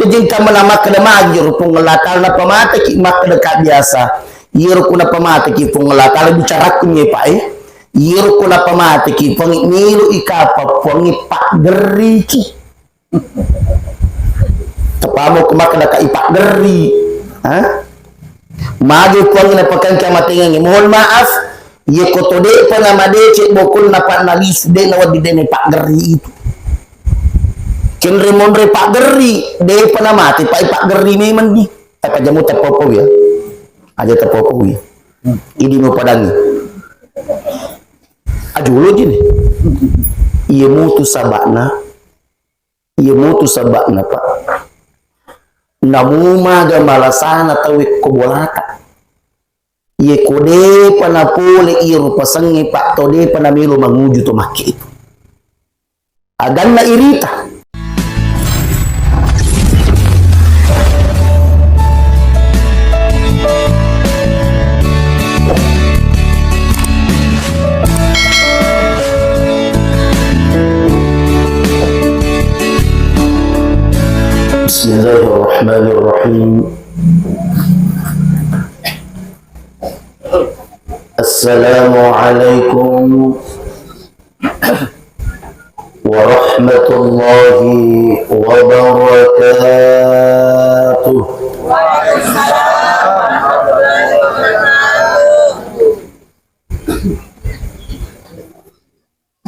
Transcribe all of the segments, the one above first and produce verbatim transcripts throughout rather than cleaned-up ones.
Jaji engka mena makkeda magi ro Puang Allah Ta'ala napamateki, makkeda ka biasa. Iyaro ku napamateki Puang Allah Ta'ala, bicarakku mi, Pak, eh. Iyaro ku napamateki Puang, melo i kapa Puang, paggerriki. Tapamo ku makkeda ka ipaggerri. Ha? Magi Puang napakengka matengengnge. Mohon maaf, yeko to de'pa namadeceng bokonna, Pak, nalisu, de' nawedding, de' napaggerri itu. Kenre monre paggerri, de'pa namate, Pak, ipaggerri memang di. Apa jamu tapoppo ya? Aja tapoppo ya. Idi no padangi. Ajulo jini. Iya mutu sabakna. Iya mutu sabakna, Pak. Namu maga malasana tau ko bolata. Iya ko de'pa napole iro pasengnge, Pak, to de'pa namelo manguju to makke itu. Aganna irita. بسم الله الرحمن الرحيم. السلام عليكم ورحمة الله وبركاته.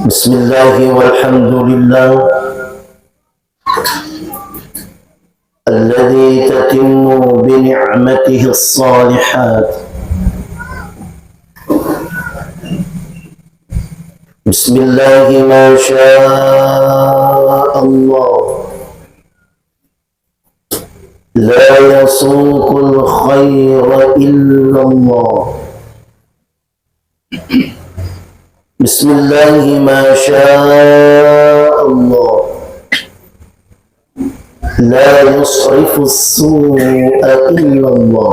بسم الله والحمد لله الذي تتم بنعمته الصالحات. بسم الله ما شاء الله، لا يسوق الخير إلا الله. بسم الله ما شاء الله، لا يصرف السوء إلا الله.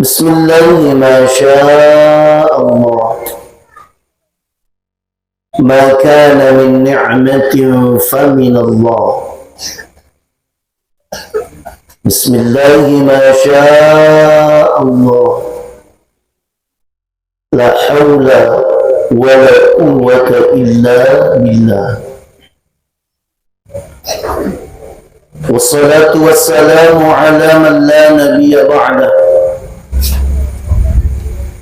بسم الله ما شاء الله، ما كان من نعمة فمن الله. بسم الله ما شاء الله، لا حول ولا قوة إلا بالله. والصلاة والسلام على من لا نبي بعده.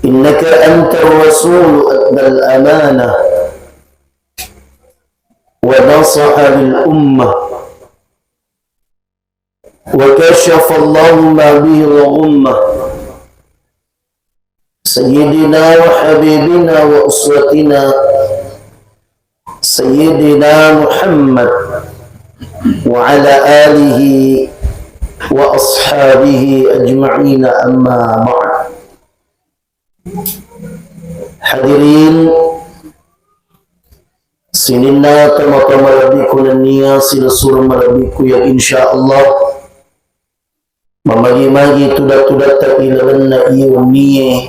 إنك أنت الرسول أدى الأمانة ونصح للأمة وكشف الله ما به الغمة. سيدنا وحبيبنا وأسوتنا سيدنا محمد وعلى آله وأصحابه أجمعين، أما بعد. Hadirin, sininna tomatoa malebbiku nennia silessureng malebbiku yang insyaallah mammagi-magi tudang-tudatta ilalenna iye wennie,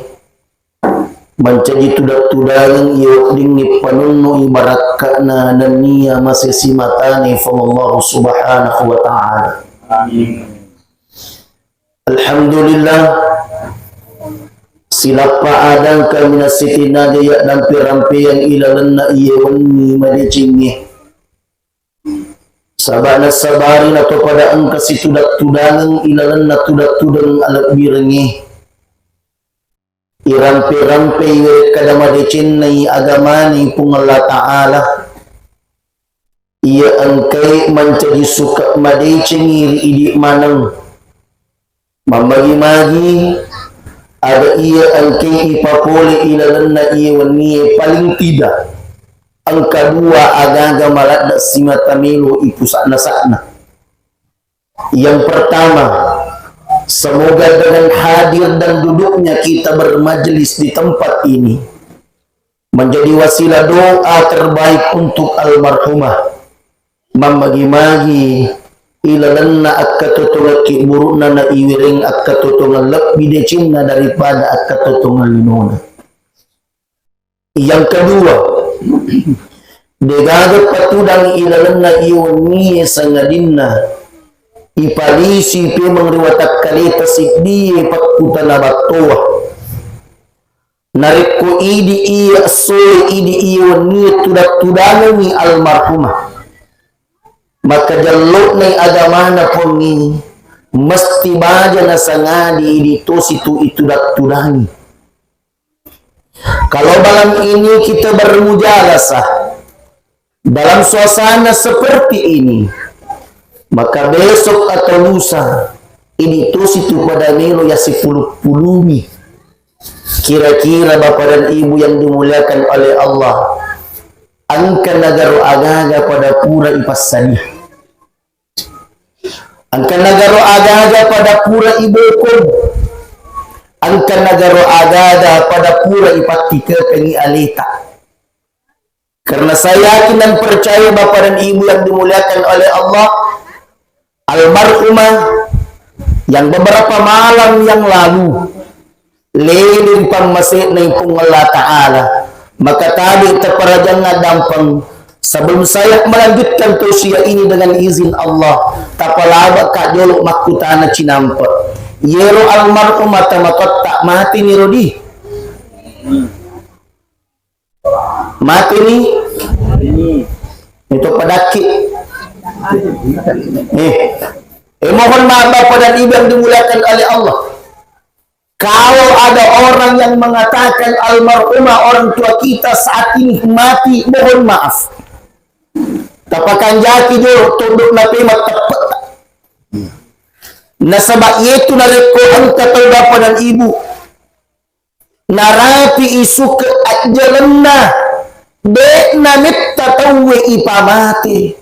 mancaji tudang-tudangeng iye weddingngi panunnu'i barakka'na nennia masesi matane Puang Allah Subhanahu wa Ta'ala. Amin. Alhamdulillah, silappa adang kaminang sitinna de' yaddampe-rampeang ilalenna iye wenni madecengnge. Saba' nasabari nato pada engka situdang-tudangeng ilalenna tudang-tudang alebbirengnge. Irampe-rampei werekkada madecennai agamani Puang Allah Ta'ala. Iya engkai mancaji suka madecengngi ri idi maneng. Mammagi-magi, aga iya engkai ipapole ilalenna iye wennie paling tidak engka dua agaga maladde simata melo ipusa'na-sa'na. Yang pertama, semoga dengan hadir dan duduknya kita bermajelis di tempat ini menjadi wasilah doa terbaik untuk almarhumah. Mammagi-magi ilalenna akkatotongekki buru'na na iwereng akkatotongeng lebbi decenna daripada akkatotongeng linona. Yang kedua, Degaga patudang ilalenna iye wennie sangadinna ipalisi pemeng ri watakkaleta siddie pakkutana battoa. Narekko idi iya essoe, idi iya wennie tudang-tudangengngi almarhumah, maka jallo'nai agamana pongi mesti baja nasangadi idi tosi tu itudang-tudangi. Kalau malam ini kita bermujalasah dalam suasana seperti ini, maka besok atau lusa ini tosi tu pada melo ya sepuluh pulumi. Kira-kira Bapak dan Ibu yang dimuliakan oleh Allah, engka nagaro agaga pada pura ipassadia. Engka nagaro agaga pada pura ibokong. Engka nagaro agaga pada pura ipattikekengngi aleta. Karena saya yakin dan percaya Bapak dan Ibu yang dimuliakan oleh Allah, almarhumah yang beberapa malam yang lalu lele ri pammase'na Puang Allah Ta'ala, maka tabe taparajangnga dampeng. Sebelum saya melanjutkan tausiah ini dengan izin Allah, tapalabaka jolo makkutana cinampe. Yero almarhumah tamatoatta mate ni rodi. Mate ni? Itu padakki. Eh. Eh, mohon maaf Bapak dan Ibu yang dimuliakan oleh Allah. Kalau ada orang yang mengatakan almarhumah orang tua kita saat ini mati, mohon maaf. Tapakanjaki jolo tondok nape matteppetta. Nasaba yetu narekko engka tau Bapak dan Ibu narapi isuke ajjalenna, de nametta tauwe ipamate.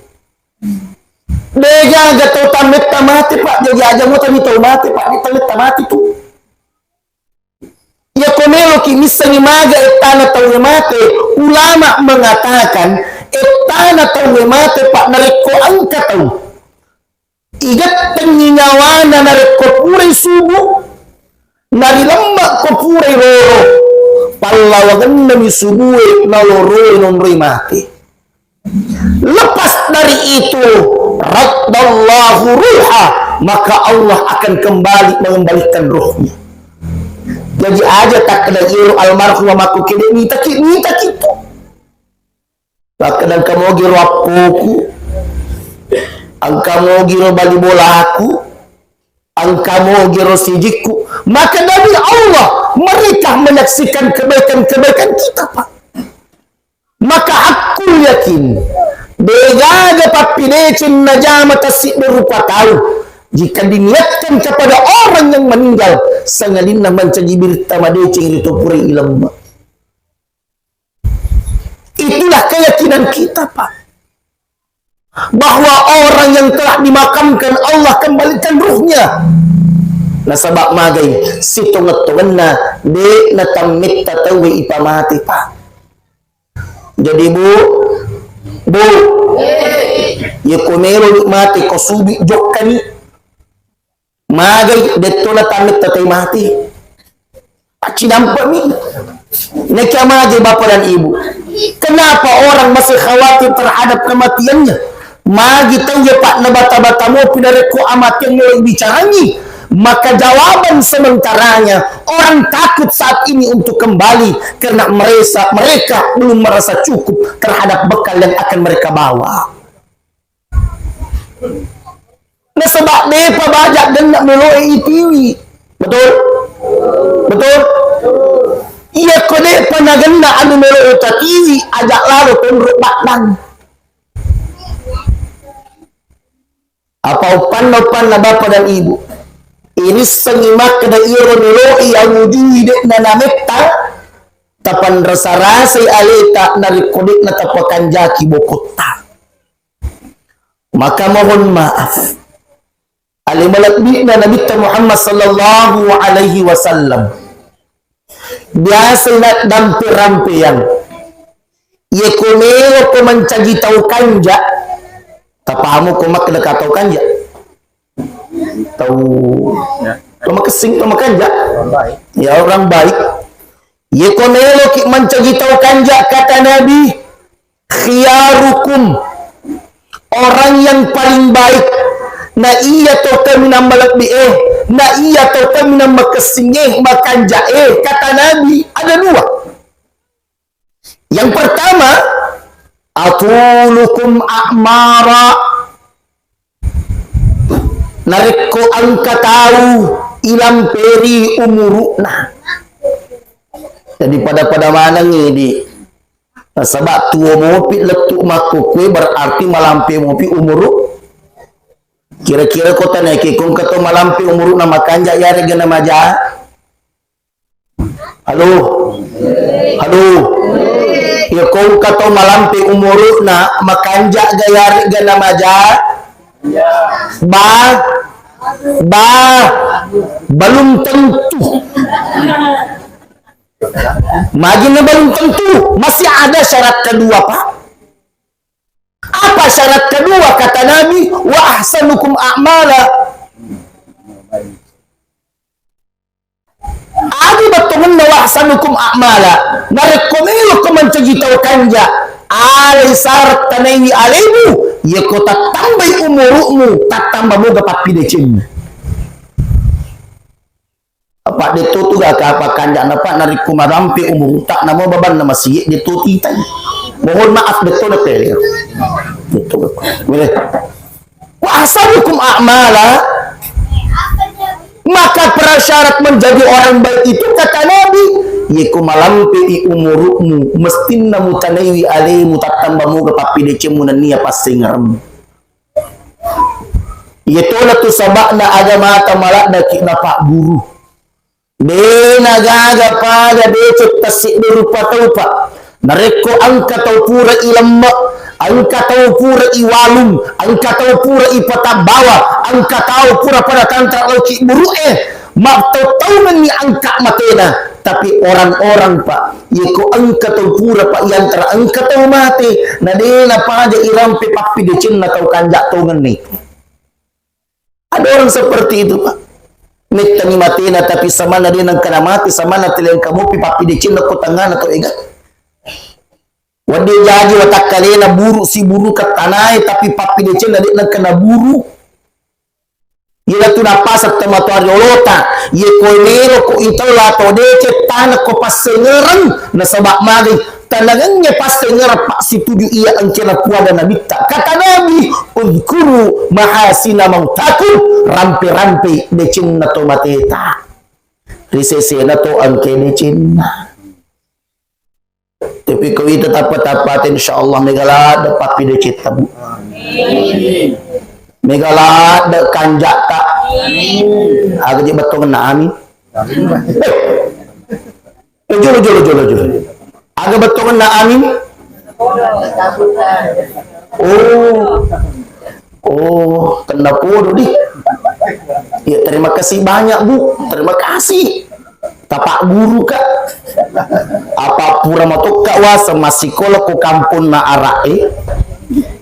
Degaga tau tammetta mate, Pak. Jaji aja mutami tau mate, Pak. De tammetta mate tu. Yako meloki missengi maga ettana tauwe mate, ulama mengatakan ettana tauwe mate, Pak, narekko engka tau igettengngi nyawana narekko purai subu, narilemmekko purai roro, pallawangenna mi subue naloroi nonroi mate. Lepas dari itu, raddallahu ruha, maka Allah akan kembali mengembalikan rohnya. Jadi aja takkeda iro almarhum makku kede mitaki, mitaki tu. Takkeda engka mogi ro appoku, engka mogi ro bali bolaku, engka mogi ro sijikku. Maka demi Allah, mereka menyaksikan kebaikan-kebaikan kita, Pak. Maka aku yakin, degaga pappideceng najama tassiddi rupa tau jika diniatkan kepada orang yang meninggal, sangadinna mancaji berita madeceng ri to pura ilemme. Itulah keyakinan kita, Pak. Bahwa orang yang telah dimakamkan, Allah kembalikan ruhnya. Nasaba magai, sitonget-tongenna, de natammetta tauwe ipamate, Pak. Jadi, Bu, Bu, yeko melo ni mate, ko subi jokkani. Magai, dettona tammetta tai mate. Accidampe mi. Nakia magi Bapak dan Ibu. Kenapa orang masih khawatir terhadap kematiannya? Magi tau ya, Pak, nabata-bata mopi narekko amatiangnge bicarangi. Maka jawaban sementaranya, orang takut saat ini untuk kembali karena meresa-, mereka belum merasa cukup terhadap bekal yang akan mereka bawa. Nasaba depa baja genne meloe itiwi. Betul? Betul? Iya ko depa nagenna anu meloe tatiwi, aja lalo tonro baddang. Apa uppanna-uppanna Bapak dan Ibu? Irissengi makkeda iyaro meloe awujui de'na nametta, tapanrasa-rasai aleta narekko de'na tapakanjaki bokotta. Maka mohon maaf. Ale malebbi'na Nabitta Muhammad sallallahu alaihi wasallam. Biasa na dampe-rampeang. Yeko melo ko mancaji tau kanja, tapamu ko makkeda ka tau kanja. Tau, tau makessing, tau makanja. Ya, orang baik. Yeko meloki mancaji tau kanja, kata Nabi, Khiyarukum, orang yang paling baik, na iya to kaminang malebbi e, na iya to kaminang makessing e, makanja e, kata Nabi, ada dua. Yang pertama, atulukum a'mara. Narekko engka tau ilamperi umuru'na. Jadi pada-pada manengngi di nasaba tuo mopi lettu makkukue berarti malampe mopi umuru. Kira-kira ko tanaiki ko engka to malampe umuru'na makanja yaregga namaja. Halo? Halo? Iya, ko engka to malampe umuru'na, makanja ga yaregga namaja? Ba, ba, belum tentu. Magi na belum tentu, masih ada syarat kedua, Pak. Apa syarat kedua? Kata Nabi, "Wa ahsanukum a'mala." Agi bettuanna wa ahsanukum a'mala. Narekko melo ko mancaji tau kanja, alai syarat tanaiwi alemu, yako tattambai umuru'mu, tattamba moga pappidecenmu. Apa detto tu gak apa kanja napa narekko marampe umurutta namo babanna masiye detto titai. Mohon maaf, detto na pele. Detto. Boleh. Wa ahsanukum a'mala, maka prasyarat menjadi orang baik itu, kata Nabi, yeko malampe i umuru'mu, mestinna mutanaiwi alemu, tattamba moga pappidecemmu nennia passengeremmu. Yetona tu saba'na agamata maladda ki napagguru. De nagaga pada deceng tassedde rupa tau, Pak. Narekko engka tau pura ilemme, engka tau pura iwalung, engka tau pura ipatabbawa, engka tau pura pada tantra lao cibburu'e, mattau-taumenni engka matena. Tapi orang-orang, Pak, yeko engka tau pura, Pak, iantara engka tau mate, na de napaja irampe pappidecenna tau kanja tongenni. Ada orang seperti itu, Pak. Mettani matena, tapi samanna de nengka na mate, samanna teliang kamopi pappidecenna ko tengngana tau ega. Wadde jaji watakkalena buru siburu kettanae, tapi pappidecenna de nengka na buru. Iyana tu napasang tomatoa riolota, ye koe melo ko itau lato deceng tana ko passengereng, nasaba magai tanangengnge passengereng, Pak, situju iya engkena puada nabitta. Kata Nabi, "Udzkuru mahasina mautakum," rampe-rampe decenna to mateta. Ri sesena to engke decenna. Tapi ko ita tappa-tappate, insya Allah mega ladde pappidecetta, Bu. Mega ladde kanjatta. Aga je bettuanna amin. Eh, jolo, jolo, jolo, jolo. Aga bettuanna amin. Oh. Oh, kena podo di. Ya, terima kasih banyak, Bu. Terima kasih. Tapak guru, Kak. Apa pura matokka wasa massikola ko kamponna ara'e.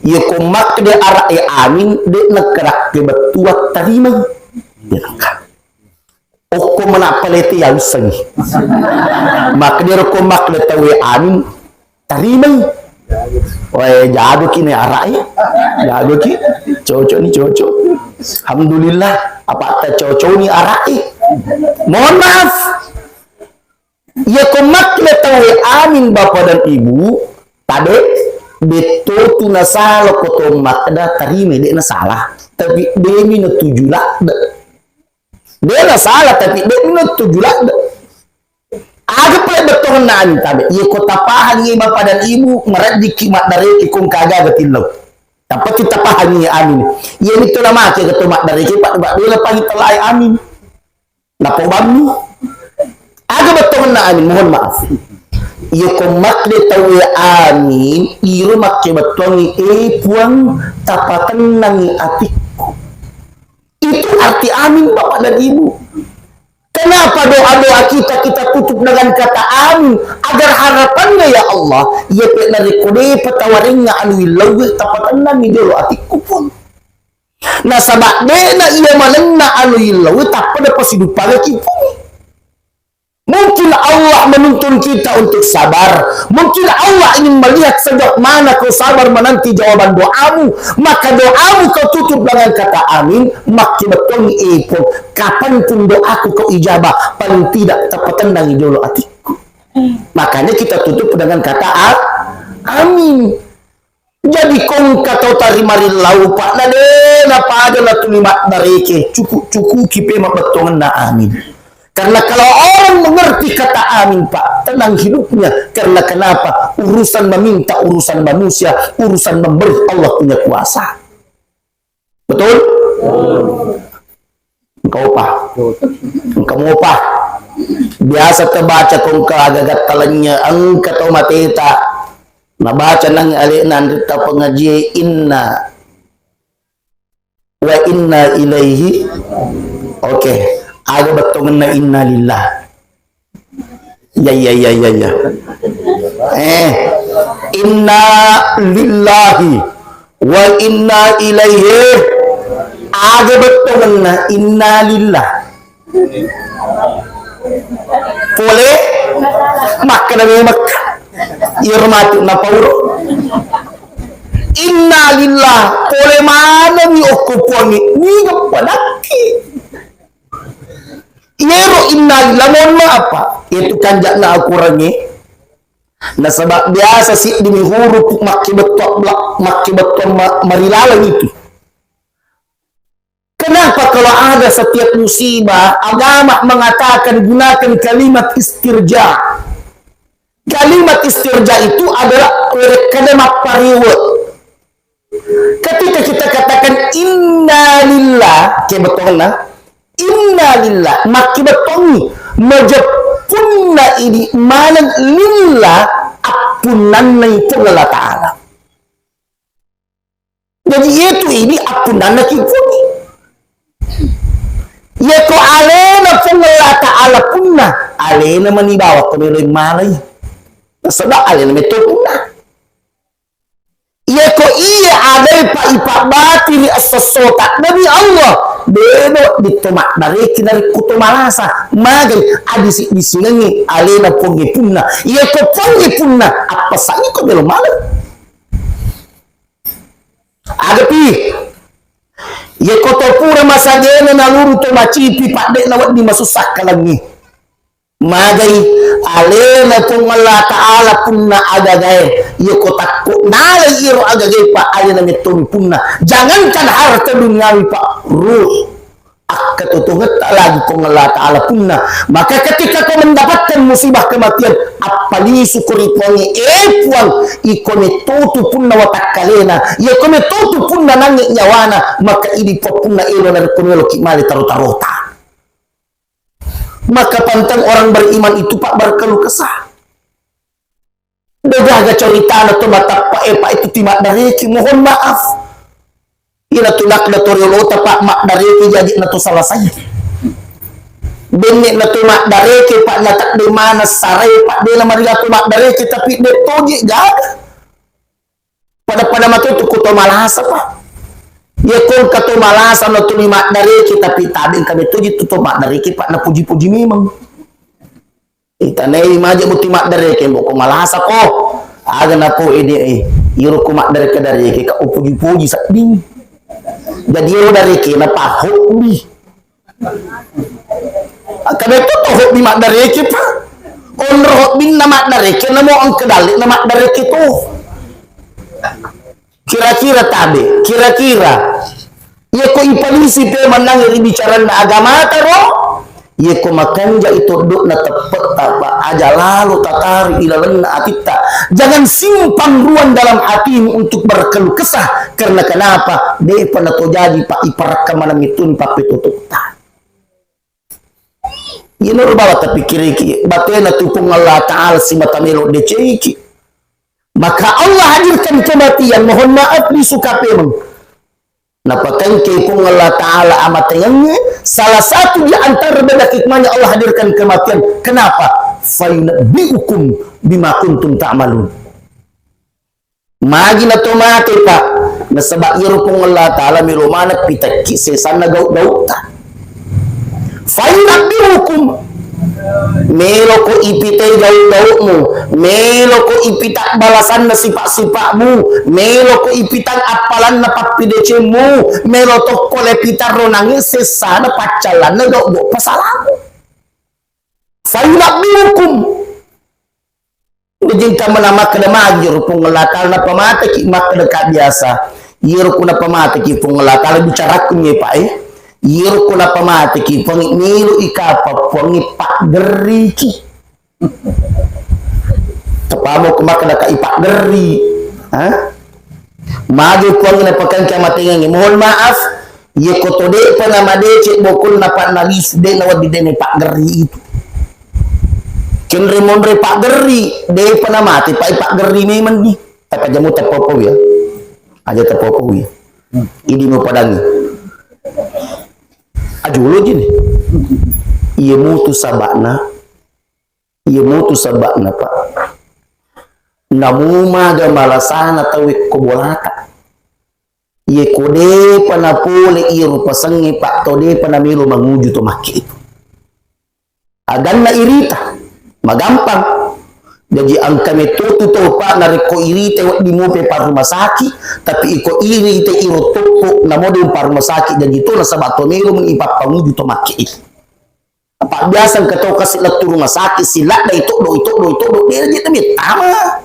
Iya ko makkeda ara'e amin, de nakkedakke bettua tarima. Ya, Kak. Okko manappa lete ya ussengi. Makkeda ro ko makkeda tauwe amin, tarimai. Wae, jago ki ne ara'e. Jago ki. Cocok ni, cocok. Alhamdulillah, apa ta cocok ni ara'e. Mohon maaf. Iya ko makkeda tauwe amin, Bapak dan Ibu, tabe betto tu nasala ko to makkeda tarimai, de nasala. Tapi demi natuju ladde. De nasala, tapi de natuju ladde. Aga pale bettuanna amin tabe. Iya ko tapahangi Bapak dan Ibu, marejjiki maddareki kong kagaga tillau. Tappa tu tapahangi amin. Iya mitu namake ga to maddareki, Pak, Pak, bela pagi telai amin. Napobammi. Aga bettuanna amin, mohon maaf. Iya ko makkeda tauwe amin, iro makke bettuangi, "Eh, Puang, tapatennangi atikku." Itu arti amin, Bapak dan Ibu. Kenapa doa-doa kita, kita tutup dengan kata amin? Agar harapannya, ya Allah, iya pe narekko depa tawarengnga anu illauwe, tapatennanni jolo atikku pun. Nasaba de'na iya manenna anu illauwe, tappa depa siduppangaki pun. Mungkin Allah menuntun kita untuk sabar. Mungkin Allah ingin melihat sejauh mana kau sabar menanti jawaban doamu. Maka doamu kau tutup dengan kata amin. Makkibettuangngi epong. Kapanpun doaku kau ijabah, paling tidak tapatennangi jolo atikku. Makanya kita tutup dengan kata a-, amin. Jadi kongka tau tarimarillau, Pak, na de napaja natuli maddareke, cuku-cukuki pe mabbettuangenna amin. Karena kalau orang mengerti kata amin, Pak, tenang hidupnya. Karena kenapa? Urusan meminta, urusan manusia, urusan memberi Allah punya kuasa. Betul? Engka mopa. Engka mopa. Biasa terbaca kongka agagatta lennye, engka tau mateta. Nabaca nang alena anretta pengaji inna wa inna ilaihi. Oke. Aga bettuanna inna lillah. Iya, iya, iya, iya, iya. Eh, inna lillahi wa inna ilaihi. Aga bettuanna inna lillah. Pole makkeda memang iyaro matu napauro. Inna lillah, pole manengngi okko puangnge, niga padakki. Iyaro innalillahi, mohon maaf, Pak. Itu kanja'na Al-Quran, eh. Nasaba biasa siddimi huruf makkibettuang, makkibettuang ma-, marilaleng itu. Kenapa kalau ada setiap musibah, agama mengatakan gunakan kalimat istirja? Kalimat istirja itu adalah werekkada mapparewe. Ketika kita katakan innalillah, ke bettuanna, innalillah, makkibettuangngi, majeppunna idi maneng lillah, appunnannai Puang Allah Ta'ala. Jadi, itu idi appunnanna ki Puang. Yako alena Puang Allah Ta'ala punna, alena mani bawa ko melo malai. Nasaba alena metto punna. Iyako iya adai pa ipabbatiri essessota demi Allah, dedo ditto maddareki narekko to malasa, magai adisi-disingengngi alena Puangnge punna. Iyako Puangnge punna, appesangngi ko melo malai. Agapi, iyako to pura masagena naluru to macipi, padde'na wedding masussa kalengngi. Magai alena Puang Allah Ta'ala punna agagae, iyako takko nalai iro agagae, Pak, alena mettomi punna. Jangankan harta duniawi, Pak, ruh. Akkatutungetta lagi Puang Allah Ta'ala punna. Maka ketika kau mendapatkan musibah kematian, appalisu ko ri Puangnge, eh Puang, iko mettotu punna watakkalena, iko mettotu punna nangnge nyawana, maka idi Puang punna elo narekko meloki male taro-tarota. Maka pantang orang beriman itu, Pak, berkeluh kesah. Degaga ceritana to matappa e, Pak, itu ti maddareki, mohon maaf. Ina tu nakda to riolota, Pak, maddareki jaji na to selesai. Benne na to maddareki, Pak, na takde mana sarai, Pak, dena mariga to maddareki, tapi de toje gaga. Pada-pada matu tu ko to malasa, Pak. Ya, ko engka to malasa na tuli maddareki, tapi tabe engka mettoji tu to maddareki, Pak, na puji-puji memang. Itanai maja muti maddareke, mboko malasa ko. Aga napo ede, eh, iro ko maddareke-dareke ka upuji-puji sedding. Jadi iro dareke na pa hobi. Kada to to hobi maddareke, Pak. Onro hobi na maddareke, namo engka dalle na maddareke to. Kira-kira tabe, kira-kira. Iyako ipalisi pe mennang ri bicaranna agamata ro, iyako makanja i toddo'na teppetta, Pak, aja lalo tatari ilalenna atitta. Jangan simpang ruang dalam hatimu untuk berkeluh kesah. Karena kenapa? Depa na to jaji, Pak, iparakka maneng mittuni pappetututta. Iyana ro bawang tapikkiriki, batena tu Puang Allah Ta'ala simata melo deceki. Maka Allah hadirkan kematian, mohon maaf, lisu kapemeng. Napakengke Puang Allah Ta'ala amatengengnge, salah satu di antara benda hikmahnya Allah hadirkan kematian. Kenapa? Fayunabbi'ukum bima kuntum ta'malun. Magi na to mate, Pak? Nasaba iyaro Puang Allah Ta'ala melo maneng pitekki sesanna gau-gautta. Fayunabbi'ukum. Meloko ipitai gau-gaumu, meloko ipita balasanna sipa-sipamu, meloko ipitang appalanna pappidecemmu, melo tokko le pitarro nangi sessana paccallanna gau-gau pasalamu. Fayunabbiukum. Jaji engka mena makkeda, magi ro Puang Allah Taala napamateki, makkeda ka biasa. Iyaro ku napamateki Puang Allah Taala, bicarakku nyepa e. Iyaro ku napamateki Puang, melo i kapa Puang paggerriki. Tapamo ku makkeda ka ipaggerri. Ha? Magi Puang napakangka matengengngi. Mohon maaf, yeko to de'pa namadeceng bokonna pa nalisu, de nawedding de napaggerri itu. Kenre monre paggerri, de'pa namate pa ipaggerri memang ni. Tapi aja mu tapoppo ya. Aja tapoppo ya. Idi mu padangi. Ajulo jini. Iya mutu sabakna. Iya mutu sabakna, Pak. Namu maga malasana tau ko bolata. Iye ko de'pa napole iyaro pasengnge, Pak, to de'pa namelo manguju to makke itu. Aganna irita, magampang. Jaji engka metto tu tau, Pak, narekko irita wedding mupe pa rumah sakit, tapi iko irita iro tokko namo de pa rumah sakit, jaji to nasaba to melo meni ipappanguju to makke itu. Apa biasa engka tau kasi lettu rumah sakit, siladda itoddo, itoddo, itoddo, de je tabe tama.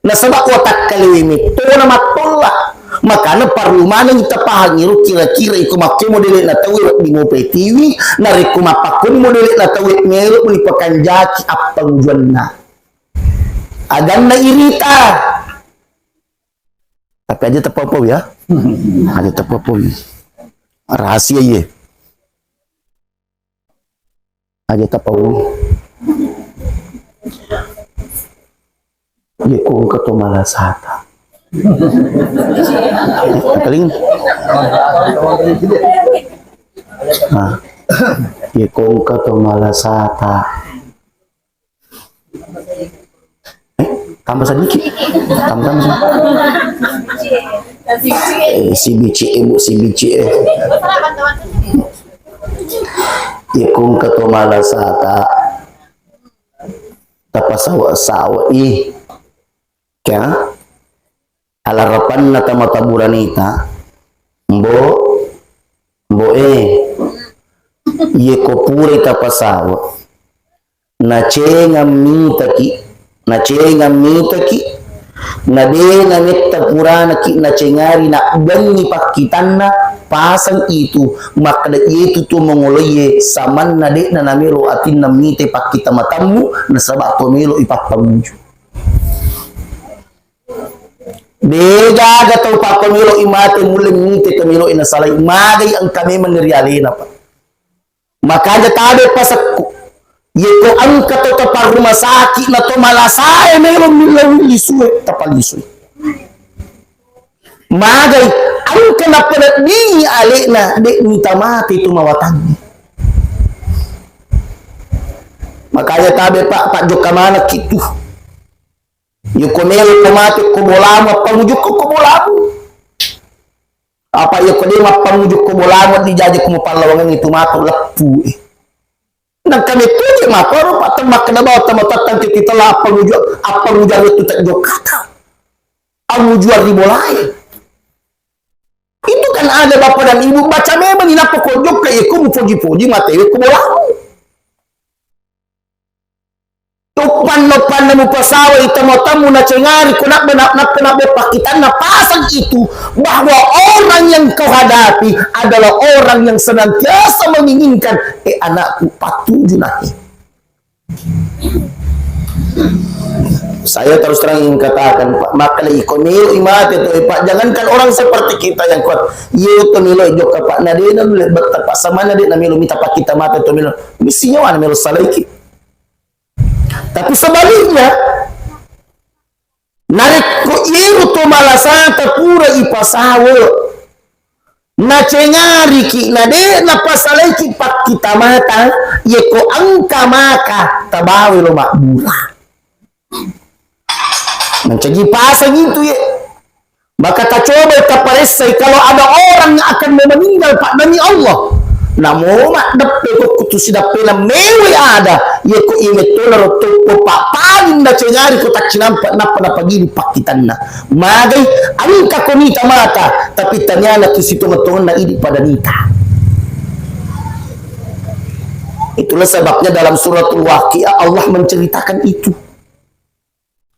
Nasaba watakkalewe metto na mattolla. Makana parlu maneng tapahang iro kira-kira iko makko modele na tau wedding mupe tiwi, narekko mappakko modele na tau melo meni pakanjaki appangujuanna. Aganna irita. Tapi aja tapau-pau ya. Aja tapau-pau. Rahasia iye. Aja tapau. Iye ko engka to malasata. Paling. Ah. Iye ko engka to malasata. Eh, tambah sedikit. Tambah, tambah sedikit. Eh, si bicik, eh, Bu, si bicik, eh. Iya, kung keto malasata. Tapasawa-sawa, ih. Kya? Alarapanna tama taburanita, mbo, mbo e, iye ko purai tapasawa, nacengang mitaki, nacengang mitaki, na de nametta puranaki nacengari nabbengngi pakkitanna, pasang itu, makkeda iyetu tu mongoloiye samanna de'na namelo atinna mite pakkita matammu, nasaba to melo ipappanguju. Degaga tau pakko melo i mate mulle mite to melo i nasalai, magai engka memang ri alena, Pak. Makanya tabe pasekku. Yeko engka to tapa rumah sakit na to malasae melo millau lisue, tapalisui. Magai engka napeneddingi alena, de mita mate tu mawatangi. Makanya tabe, Pak, Pak jokka manekki tu. Yeko melo ko mate ko bolamu, appangujukko ko bolamu. Apa yeko de mappangujukko ko bolamu, dijaji ko mupallawangeng itu matu leppu e. Nangka metto je makkoro, Pak, temmakkeda bawa tama tattang titi tela appanguju, appanguju itu tak jokata. Angujuan ri bolae. Itu kan ada bapak dan ibu baca memang inappa ko jokka yeko mupoji-poji mate ko bolamu. Uppanna-uppanna mupasawai tamo-tamo nacengari ko nabbe-, na-, nappa nabbe pakkitanna pasang itu bahwa orang yang kau hadapi adalah orang yang senantiasa menginginkan, "Eh, anakku, patuju nahi." Saya terus terang ingin katakan, Pak, maka iko melo imate to, eh, Pak, jangankan orang seperti kita yang kuat, iya to melo jokka, Pak, nadena lu lebat, Pak, sama nade na melo mita pakita mate to melo. Misi nyawa na melo salaiki. Tapi sebaliknya, narekko iyaro to malasata pura ipasawe, nacengariki, na de napasalaiki pakkita mata, yeko engka maka tabawe lo mabbura. Mancaji pasang itu ye. Maka tacobai taparessai, kalau ada orang yang akan mau meninggal, Pak, demi Allah, Namo maddeppe ko kutu sidappena mewe ada, yeko imetto na rotto ko pa-, paling nacengari ko taccinampa nappa napagili pakkitanna. Magai engka ko nita mata, tapi tanyana tu sitonget-tongenna idi pada nita. Itulah sebabnya dalam suratul Waqiah Allah menceritakan itu.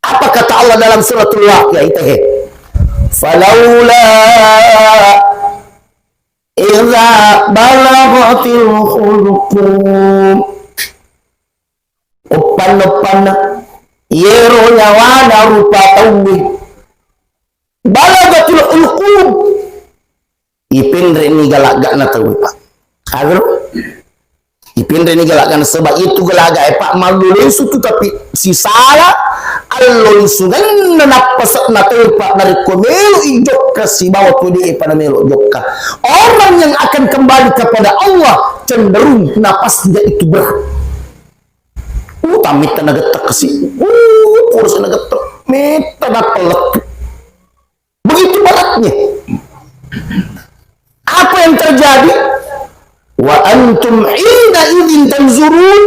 Apa kata Allah dalam suratul Waqiah itu, he? Falaula idza balaghatil hulqum. Uppanna-uppanna, yero nyawana rupa tauwe. Balaghatil hulqum. Ipenreni galagana tauwe, Pak. Agaro? Ipenreni galagana, sebab itu galaga e, Pak, mallu lesu tu, tapi sisala allo lisungenna nappase'na tauwe, Pak, narekko melo ijokka sibawa tu de pa namelo jokka. Orang yang akan kembali kepada Allah cenderung napasnya itu berat. Uh, tamitta nagettek kasi. Uh, kursi nagettek. Metta nappa lettu. Begitu beratnya. Apa yang terjadi? Wa antum hina idzin tanzurun.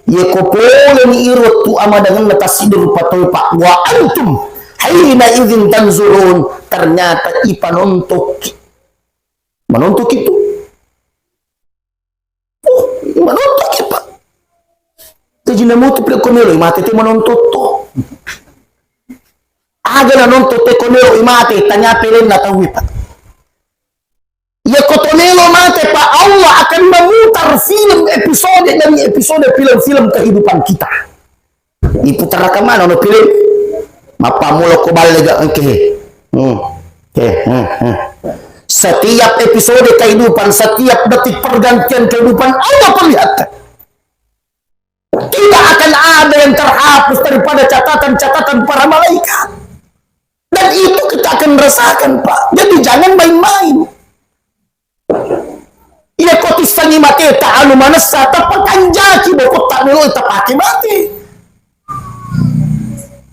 Yeko poleni iro tu amadangenna tassiddi rupa tauwe, Pak. Wa antum hina idzin tanzurun. Ternyata ipanontoki. Manontoki tu. Oh, manontoki, Pak. Jaji namutu pile ko melo mate te manonto to. Aga nanonto te ko melo mate, tanya pelenna tauwe, Pak. Ya ko to melo mate, Pak, Allah akan memutar film episode demi episode film-film kehidupan kita. Iputarakan mana ono film? Mappammula ko balle ga engke. Hmm. Eh, eh, eh. Setiap episode kehidupan, setiap detik pergantian kehidupan, Allah perlihatkan. Tidak akan ada yang terhapus daripada catatan-catatan para malaikat. Dan itu kita akan rasakan, Pak. Jadi jangan main-main. Iya ko tissengi mateta anu manessa, tapakanjaki bokot tak melo tapake mate.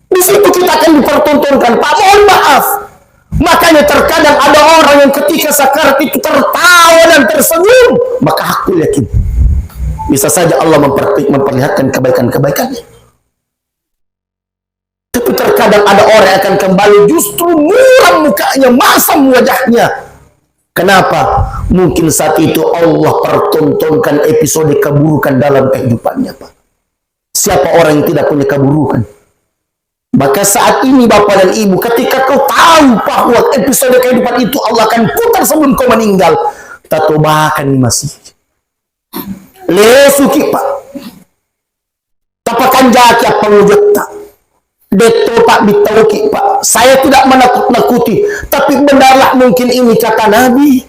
Di situ kita akan dipertontonkan, Pak. Mohon maaf. Makanya terkadang ada orang yang ketika sakarat itu tertawa dan tersenyum, maka aku yakin bisa saja Allah memper-, memperlihatkan kebaikan-kebaikannya. Tapi terkadang ada orang yang akan kembali justru muram mukanya, masam wajahnya. Kenapa? Mungkin saat itu Allah pertontonkan episode keburukan dalam kehidupannya, Pak. Siapa orang yang tidak punya keburukan? Maka saat ini, Bapak dan Ibu, ketika kau tahu bahwa episode kehidupan itu Allah akan putar sebelum kau meninggal, tatobakan masih. Lesuki, Pak. Tapakanjaki appangujetta. Detto, Pak, bittauki, Pak. Saya tidak menakut-nakuti, tapi benarlah mungkin ini kata Nabi.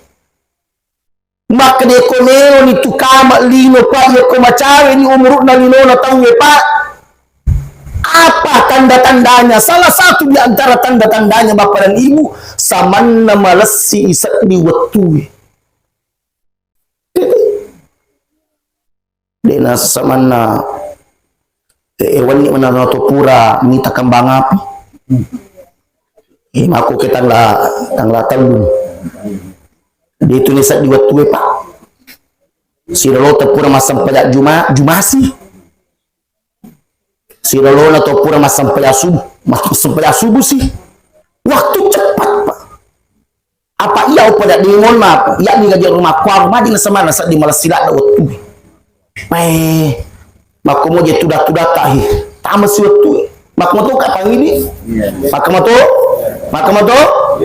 Makkeda ko meloni tu kama lino, Pak, yako macaweni umuru'na linona tauwe, Pak. Apa tanda-tandanya? Salah satu di antara tanda-tandanya, Bapak dan Ibu, samanna malessi iseddi wettue. De'na samanna, eh, wenni manana to pura mita kembang api. Eh, mako ke tanggal, tanggal tellu. Di itu ni seddi wettue, Pak. Sirolo to pura massempajang juma, jumasi. Sirolona to pura massempajang subuh, massempajang subuh sih. Waktu cepat, Pak. Apa iya upada di, mohon maaf, iya ni gaji rumah kuaru maji na semana seddi malah sila na wettue. Eh, makko moje tuda-tuda tahi. Tama si wettue. Makko moto ka pangidi. Makko moto. Makko moto.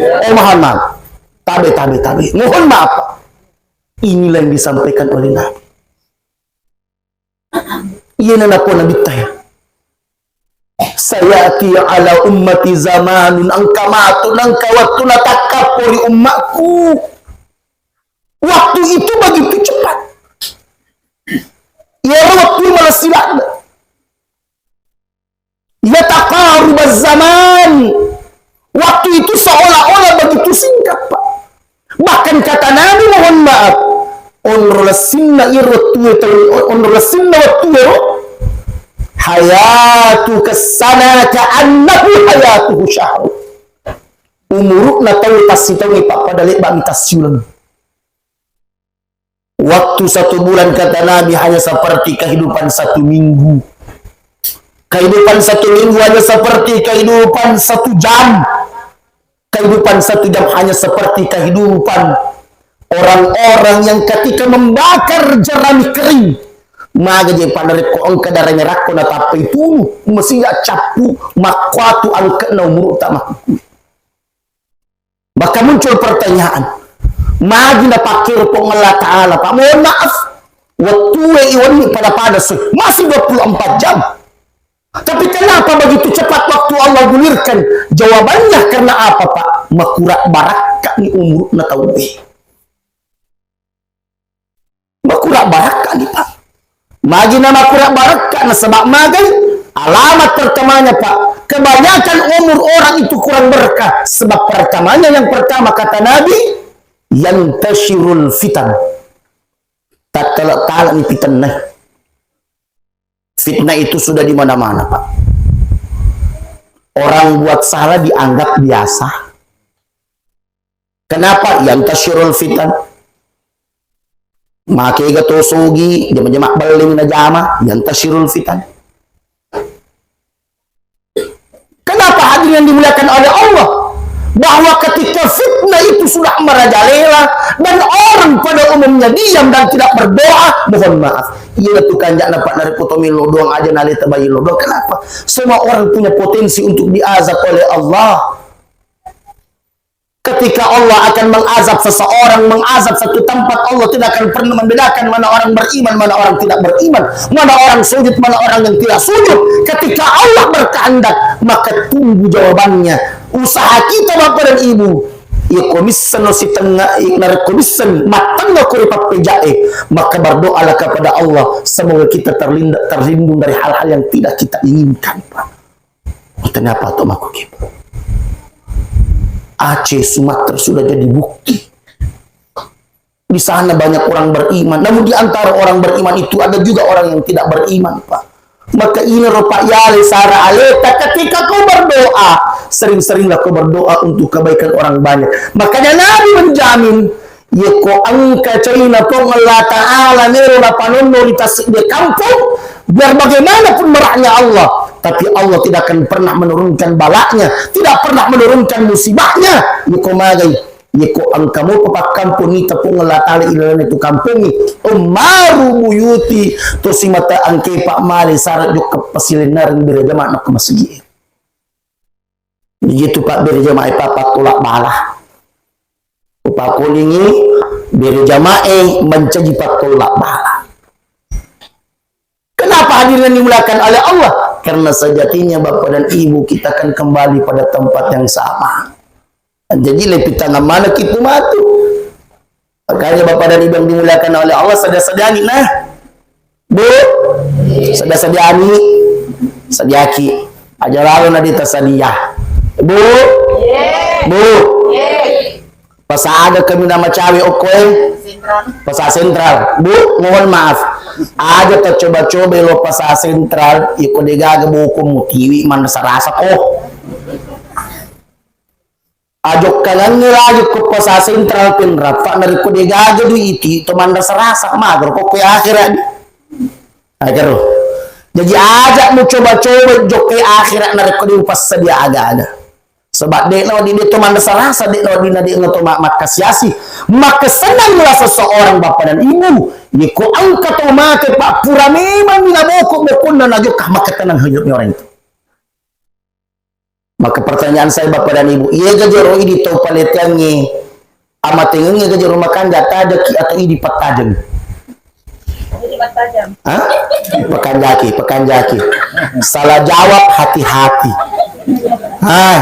Oh, mohon maaf. Tabe, tabe, tabe. Mohon maaf, Pak. Inilah yang disampaikan oleh Nabi. Iyana napau Nabitta, ya. Sayati ala ummati zamanun, engka matu, engka wettu natakkappo ri ummakku. Waktu itu begitu cepat. Iyaro wettu malessi ladde. Yataqarubaz zaman. Waktu itu seolah-olah begitu singkat, Pak. Bahkan kata Nabi, mohon maaf, onro lessinna iro wettue tau, onro lessinna wettue ro, hayatuka sana ka'annahu hayatuhu syahr. Umuru'na tau tassitaungnge, Pak, pada lebba'mi tassiuleng. Waktu satu bulan, kata Nabi, hanya seperti kehidupan satu minggu. Kehidupan satu minggu hanya seperti kehidupan satu jam. Kehidupan satu jam hanya seperti kehidupan orang-orang yang ketika membakar jerami kering. Maga je pa narekko engka darah merakko natappai tunu, mesti cappu makkuatu angke'na umuru'ta makkukku. Maka muncul pertanyaan, magi napakkiro Puang Allah Ta'ala, Pak? Mohon maaf, wettue iwenni pada-pada sui, masih dua puluh empat jam. Tapi kenapa begitu cepat waktu Allah gulirkan? Jawabannya karena apa, Pak? Makura barakka ni umurna tauwe. Makura barakka ni, Pak. Magi na makura barakka, nasaba magai? Alamat pertamanya, Pak, kebanyakan umur orang itu kurang berkah. Sebab pertamanya, yang pertama kata Nabi, yantashirul fitan. Tattala-tala ni fitanna. Fitnah itu sudah di mana-mana, Pak. Orang buat salah dianggap biasa. Kenapa? Yantashirul fitan. Makega to sogi, jama-jama belling najama, yantashirul fitan. Kenapa, hadirin yang dimuliakan oleh Allah? Bahwa ketika fitnah itu sudah merajalela dan orang pada umumnya diam dan tidak berdoa, mohon maaf. Iya tu kanja'na, Pak, narekko to melo doang aja naleta bayi lo doang. Kenapa? Semua orang punya potensi untuk diazab oleh Allah. Ketika Allah akan mengazab seseorang, mengazab satu tempat, Allah tidak akan pernah membedakan mana orang beriman, mana orang tidak beriman, mana orang sujud, mana orang yang tidak sujud. Ketika Allah berkehendak, maka tunggu jawabannya. Usaha kita, Bapak dan Ibu, iya ko missenno sitengnga, narekko missen mattengnga ko ri pappejae, maka berdoalah kepada Allah, semoga kita terlinda-, terlindung dari hal-hal yang tidak kita inginkan, Pak. Ternyata to makkukku. Aceh, Sumatera sudah jadi bukti. Di sana banyak orang beriman. Namun di antara orang beriman itu ada juga orang yang tidak beriman, Pak. Maka ini ro, Pak, yale sara aleta ketika kau berdoa, sering-seringlah kau berdoa untuk kebaikan orang banyak. Makanya Nabi menjamin, yeko engka caina Puang Allah Ta'ala melo napanonno ri tasseddi kampung, biar bagaimanapun marahnya Allah, tapi Allah tidak akan pernah menurunkan balanya, tidak pernah menurunkan musibahnya. Yeko magai, yeko engka mopa pakkampong ita Puang Allah Ta'ala ilalana itu kampongi, ummaru buyuti, to simata engke, Pak, male sara jokka pasilennareng bere jamaah na ko masigi. Iyetu, Pak, bere jamaah, Pak, pattola bala. Upakolingi bere jamaah mancaji pattola bala. Kenapa, hadirin yang dimuliakan oleh Allah? Karena sejatinya, Bapak dan Ibu, kita akan kembali pada tempat yang sama. Jadi, lebih tangan mana kita mati? Makanya, Bapak dan Ibu yang dimuliakan oleh Allah, sadia-sadiani, nah. Bu, sadia-sadiani, sadiaki. Aja lalo na dita sadia. Bu, Bu, pasa aga kami nama cawe okkoe? Pasa Sentral. Bu, mohon maaf. Aja ta coba-coba lo Pasa Sentral, iko degaga boko mutiwi manrasa-rasa ko. Ajokkangengngi lagi ko Pasa Sentral Pinrang, Pak, narekko degaga dui iti to manrasa-rasa, magaro ko koe akhirat di. Agaro. Jaji, aja mu coba-coba jokkai akhirat narekko de upassadia aga-aga. Sebab de nawedding de to manrasa-rasa, de nawedding na de to ma-, makkasiasi. Makasennang rasa seorang bapak dan ibu, yeko engka to mate, Pak, pura memang mina boko-bokonna najokka, maka tenang hidupnya orang itu. Maka pertanyaan saya, Bapak dan Ibu, iya ga jero idi tau paleteangnge amatengengnge ga jero makanja, tajaki atau idi pattajeng? Idi pattajeng. Hah? Pakanjaki, pakanjaki. Salah jawab, hati-hati. Hah?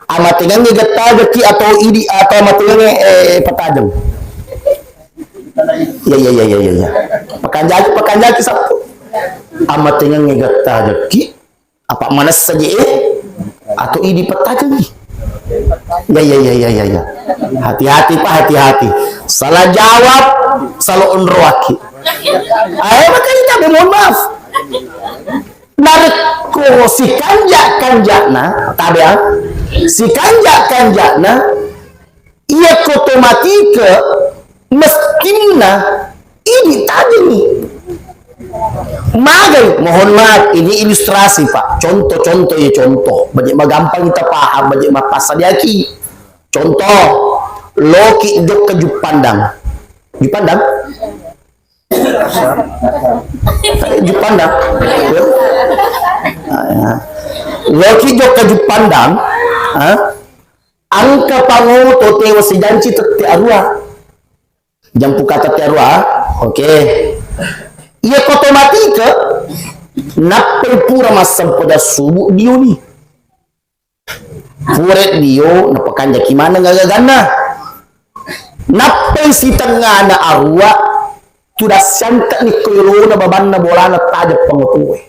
Amatengengnge ga tajaki atau idi, atau amatengengnge, eh, pattajeng? Iya, iya, iya, iya, iya, iya. Pakanjaki, pakanjaki, sappo. Amatengengnge ga tajaki, apa manessa je, eh? Atau idi pattajeng? Ya, ya, ya, ya, ya, ya. Hati-hati, Pak, hati-hati. Salah jawab, salah onroaki. Ayo, makanya tabe, mohon maaf. Narekko sikanja-kanjana, tabe, ah? Sikanja-kanjana, iya ko to matike, mestinna Ini tajeng. Magai, mohon maaf, ini ilustrasi, Pak. Contoh-contoh ya, contoh. Banyak magampang kita paham, banyak mappasadiaki. Contoh, loki jokka Juppandang. Juppandang? Juppandang? Loki jokka Juppandang, ha? Engka pangoto tewa sijanci tette arua. Jampu kata tette arua, oke. Iya koto matike, nappai pura massempajang subuh dioni. Pura dio, napakanjaki maneng agaganna. Nappai sitengngana arua, tudang siante'ni ko yolona babanna bolana tajeng pangotoe.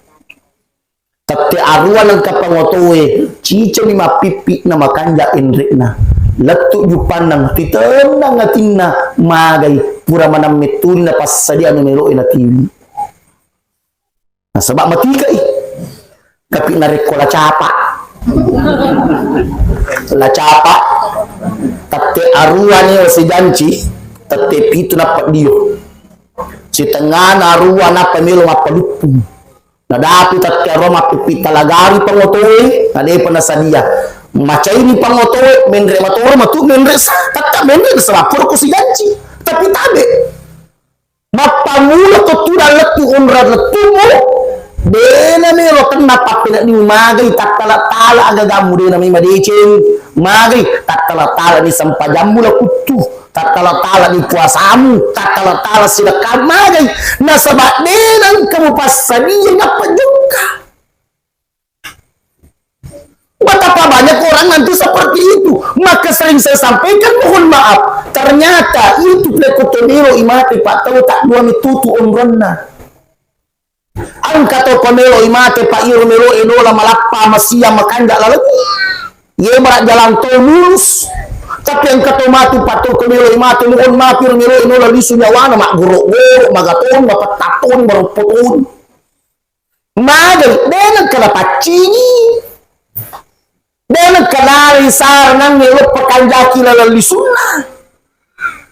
Tette arua nengka pangotoe, ciceni mappippi na makanja enre'na. Lettu Juppandang, titennang atinna, magai, pura manang mettuni napassadia anu melo'e natiwi. Nasaba matike'i. Tapi narekko la capa, la capa, tette arua ni sijanci, tette pitu nappa dio. Sitengngana arua nappa melo mappaluppung. Nadapi tette arua mappippi talagari pangotoe, nadepa nasadia. Macaini pangotoe, menre matoro matu menre sa, tette menre nasaba pura ko sijanci. Tapi tabe. Mappammula ko tudang lettu onrong lettumu, dena melo tenna pappenedding magai tattala-tala agagammu, dena mai madeceng, magai tattala-tala ni sempajammu la kuttu, tattala-tala ni puasamu, tattala-tala sidekka magai, nasaba dena engka mupassadia nappa jokka. Betapa banyak orang nanti seperti itu. Maka sering saya sampaikan, mohon maaf. Ternyata itu pelaku tomelo imate pak tau tak dua mitutu onronna. Engka to pemelo imate pak iro melo enola malappa masia makanja laleng. Ye berak jalan tol mulus. Tapi engka to matu pak to melo imate, mohon maaf, iro melo enola lisu nyawana, mak gorok-gorok, magaton, mapettaton, baroppotoni. Magai, dena kala paccingi. Dena kala ri saranang elo pakanjaki laleng lisunna.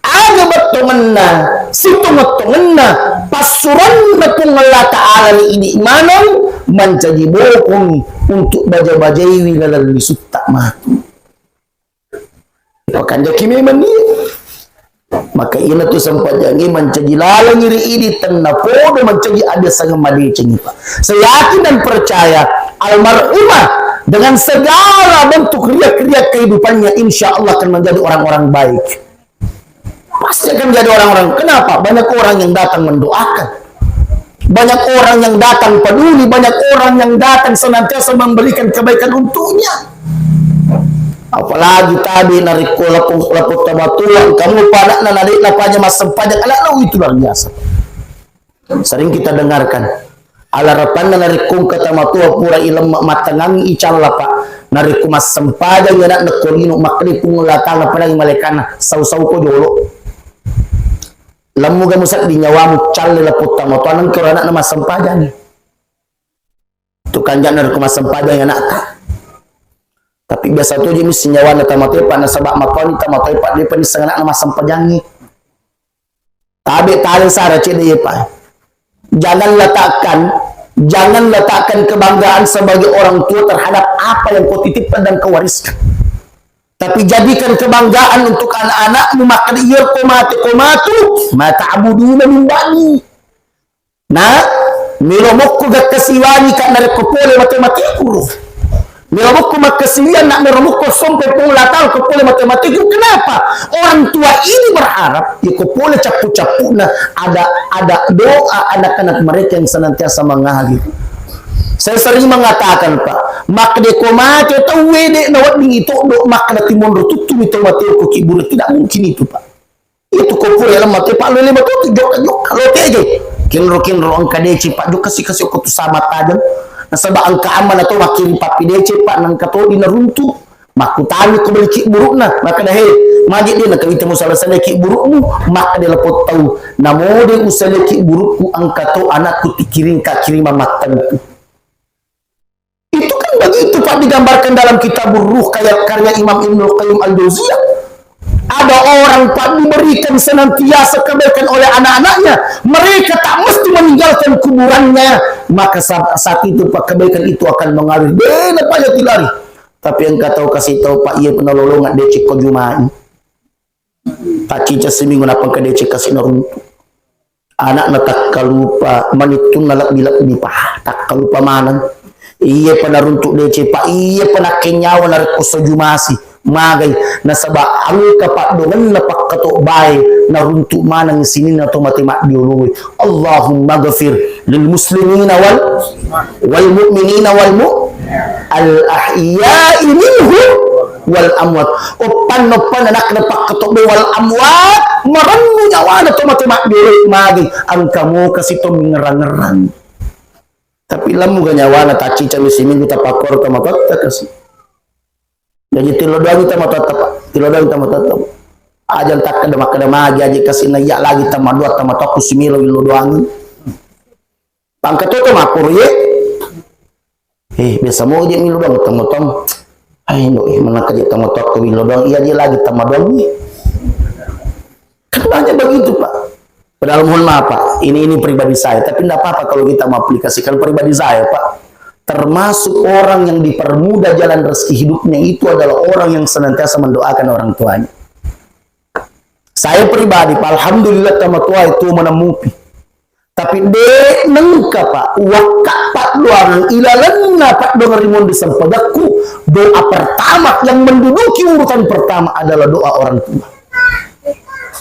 Aga bettongenna, sitongeng-tongenna, passuranna Puang Allah Ta'ala ri idi maneng mancaji bokong untuk baja-bajaiwi laleng lisutta matu. Pakanjaki memang dia. Maka ina tu sempajangi mancaji lalangi ri idi tenna podo mancaji ada sangat madecengi, Pak. Saya yakin dan percaya almarhumah dengan segala bentuk riak-riak kehidupannya insya Allah akan menjadi orang-orang baik. Pasti akan menjadi orang-orang. Kenapa? Banyak orang yang datang mendoakan. Banyak orang yang datang peduli, banyak orang yang datang senantiasa memberikan kebaikan untuknya. Apalagi tabe narekko lapong, lapong tamatua, kamu panakna nadek napaja massempajang, anak itu luar biasa. Sering kita dengarkan, alarapanna narekko engka tamatua pura ilemma mattengang icalla, Pak. Narekko massempajang anakna ko lino, makkeda Puang Allah Ta'ala, padangi malaikatna, sau-sau ko jolo. Lemmuga musedding nyawamu calle lapong tamatua, nengka ro anakna massempajangi. Tu kanjana ro massempajangi anakta. Tapi biasa toji mi sinyawana tamatua, Pak, nasaba makoni tamatua, Pak, depa nisseng anakna massempajangi. Tabe tale sara cedde, Pak. Jangan letakkan, jangan letakkan kebanggaan sebagai orang tua terhadap apa yang kau titipkan dan kau wariskan. Tapi jadikan kebanggaan untuk anak-anakmu, maka iya ko mate ko matu, mata abuduna min ba'di. Nah, melo mokko gakkasiwani ka narekko pole mate-mate kuro. Melo mokko makkasiwian nak melo mokko sompe pong latang ko pole mate-mate kuro. Kenapa? Orang tua ini berharap, ya ko pole cappu-cappuna ada, ada doa anak-anak mereka yang senantiasa mengalir. Saya sering mengatakan, Pak, makkeda ko mate tauwe de' nawedding itoddo, makkeda timonro tuttumi tau mateo ko kibure, tidak mungkin itu, Pak. Itu ko pura lama te, Pak, lele matu tu jokka-jokka lo teje. Kinro-kinro engka dece, Pak, jokka si kasi ko tu sama tajeng. Nasaba engka amma na to makkiri pappi dece, Pak, nengka to di naruntu. Makkutami ko beli kiburukna, makkeda, "He, magi dia na kawita musala-sala kiburukmu?" Makkeda lapong tau, "Namode usale kiburukku, engka to anakku tikiring ka kirimang mattentu." Itu kan begitu, Pak, digambarkan dalam Kitabur Ruh, kayak karya Imam Ibnul Qayyim Al-Jauziyah. Ada orang, Pak, diberikan senantiasa kebaikan oleh anak-anaknya, mereka tak mesti meninggalkan kuburannya, maka sa-, saat itu, Pak, kebaikan itu akan mengalir. Dena, Pak, ya tilari. Tapi engka tau kasi tau, Pak, iya pernah lolongan deceng ko Jumai. Taccica siminggu nappa engka deceng kasi naruntu. Anakna takkalupa, manittunna lebbi-lebbi, Pak, takkalupa maneng. Iya pa naruntu deceng, Pak, iya pa nakkenyawa narekko soju masi. Magai, nasaba engka paddongenna pakkatobbae naruntu maneng sininna to mate maddioloe. Allahumma ghafir lil muslimina wal, wal mu'minina wal mu-, al ahya'i minhum wal amwat. Oppanna, oppanna nakna pakkatobbe wal amwat, marennu nyawana to mate maddiolo magi, engka mo kasi to mingerang-ngerang. Tapi lemmu ga nyawana, taccica mi siminggu tapakkoro to matotta kasi. Jadi tillo doangi to matotta, Pak. Tillo doangi to matotta. Aja takkeda makkeda magi aja kasi na iya lagi tamadua tamatokku similo illo doangi. Pangka toto makkoro ye. Eh, biasa mo je milo doang tong-tong. Hai, no, eh, mana kerja tong-tong ko milo doang. Iya je lagi tama doang nih. Kan banyak begitu, Pak. Padahal mohon maaf, Pak. Ini, ini pribadi saya, tapi nggak apa-apa kalau kita mengaplikasikan pribadi saya, Pak. Termasuk orang yang dipermudah jalan rezeki hidupnya itu adalah orang yang senantiasa mendoakan orang tuanya. Saya pribadi, Pak, alhamdulillah, tama tua itu menemupi. Tapi de' nengka, Pak, wakka paddoangeng ilalenna paddoangeng ri monri sempajangku, doa pertama yang menduduki urutan pertama adalah doa orang tua.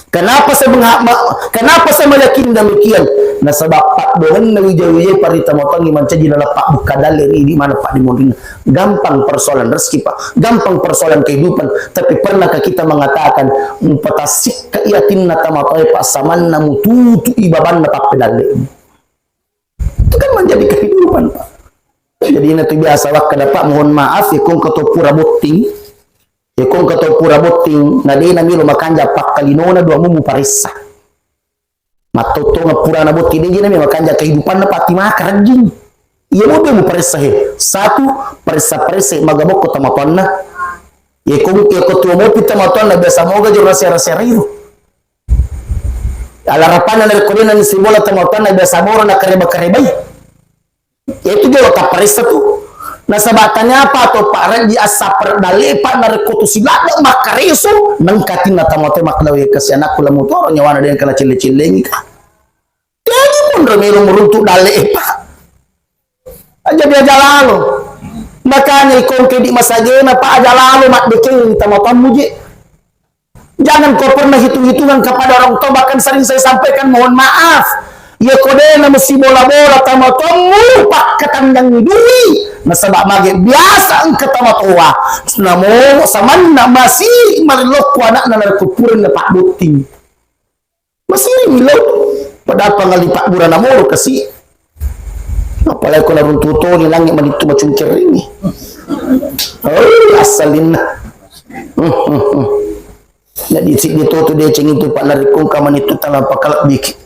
Kenapa saya mengha-, ma-, kenapa saya meyakini demikian? Nasaba paddoangenna wija-wijai parita motongi mancaji nala pabbukka dalle ri idi mana paddimonrinna. Gampang persoalan rezeki, Pak. Gampang persoalan kehidupan. Tapi pernahkah kita mengatakan, "Mupatassikka i atinna tama toae, Pak, samanna mututu i babanna pappedalle." Itu kan menjadi kehidupan, Pak. Jadi, itu biasa wakkeda, Pak, mohon maaf, ya, kong keto pura botting. Ya, kong keto pura botting, na de' na melo makanja pakkalinona dua mumu paressa. Mattottongeng purana botting, de' jena mi makanja kehidupanna pati maka rajing. Iya mo dua muparessa he. Satu, paressa-paressa maga bokko tamatoanna. Iya ko, iya ko tuo mopi tamatoanna biasa moga jero sera-sera iro. Alarapanna narekko de' na nisi bola tamatoanna biasa moro na kareba-karebai. Yaitu jolo tapparessa tu. Nasaba taniapa to, Pak, rejji assapper dalle, Pak, narekko tu siladde makkareso, nengka tinna tamatoe makkeda, "Weh, kasi anakku lamutoro nyawana de' engka nacelle-cellengi ka." Jadi monro melo muruntu dalle, Pak. Aja dia jalalo. Makanya ikongke di masagena, Pak, aja lalo maddekeng tamatoammu je. Jangan kau pernah hitung-hitungan kepada orang tua, bahkan sering saya sampaikan, mohon maaf. Ya ko de' na mesti bola-bola tamatoammu, pakkatandangi dui. Nasaba mage biasa engka tamatoa. Namo samanna masiri marilokku anakna narekko purana pabbotting. Masiri milau. Padahal pangali pabbura namoro kasi. Apalagi ko naruntu toni langi manittu macungkeringi. Oh, asalinna. Jadi, siddi to tu deceng itu, Pak, narekko engka manittu tala pakalebbiki.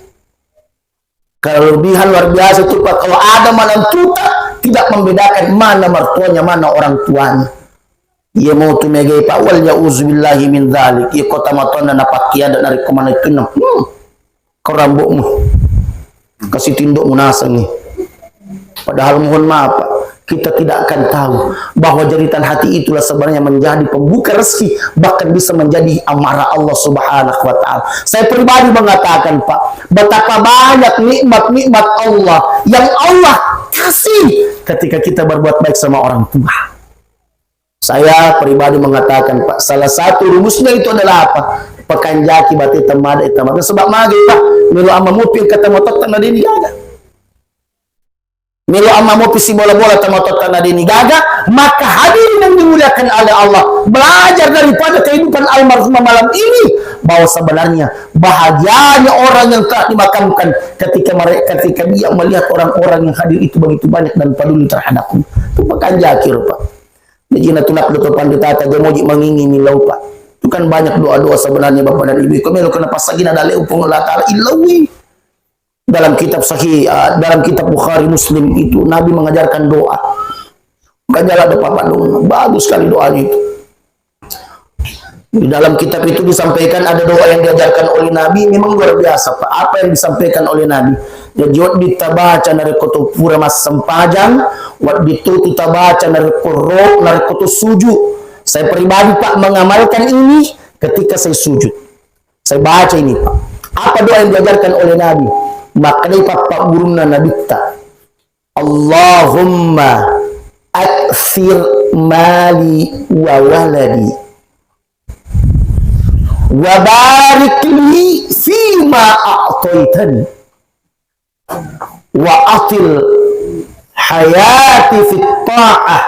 Kelebihan luar biasa itu, Pak, kalau ada menantuta, tidak membedakan mana mertuanya, mana orang tuanya. Iya mau tu megai, Pak, wal ya'uzubillahi min dzalik. Iya kota matonna napakkiada narekko manittunna. Hmm. Kau rambutmu. Kasih tindokmu nasengi. Padahal mohon maaf, Pak, kita tidak akan tahu bahwa jeritan hati itulah sebenarnya menjadi pembuka rezeki, bahkan bisa menjadi amarah Allah Subhanahu wa Ta'ala. Saya pribadi mengatakan, Pak, betapa banyak nikmat-nikmat Allah yang Allah kasih ketika kita berbuat baik sama orang tua. Saya pribadi mengatakan, Pak, salah satu rumusnya itu adalah apa? Pakanjaki bate temade temade. Sebab mage, Pak, melo amma mopi engka tematotta na deni gaga. Melo amma mopi sibola-bola tematotta na deni gaga, maka hadirin yang dimuliakan oleh Allah, belajar daripada kehidupan almarhumah malam ini, bahwa sebenarnya bahagianya orang yang telah dimakamkan ketika mereka, ketika dia melihat orang-orang yang hadir itu begitu banyak dan peduli terhadapnya. Itu pakanjaki, Pak. Jadi, na tunap do to pandita ta, jamoji mangingi milau, Pak. Itu kan banyak doa-doa sebenarnya, Bapak dan Ibu. Iko melo kena pasagina dale upung Allah Ta'ala illawi. Dalam kitab sahih, ah, dalam kitab Bukhari Muslim itu, Nabi mengajarkan doa. Kan jalan do, Bapak, dong. Bagus sekali doanya itu. Di dalam kitab itu disampaikan ada doa yang diajarkan oleh Nabi, memang luar biasa, Pak. Apa yang disampaikan oleh Nabi? Jadi, wedding tabaca narekko to pura massempajang, wedding to tu tabaca narekko ro, narekko to sujud. Saya pribadi, Pak, mengamalkan ini ketika saya sujud. Saya baca ini, Pak. Apa doa yang diajarkan oleh Nabi? Makkedai pappaggurunna Nabitta, "Allahumma aktsir mali wa waladi, wa barik li fima a'taitani, wa atil hayati fit ta'ah,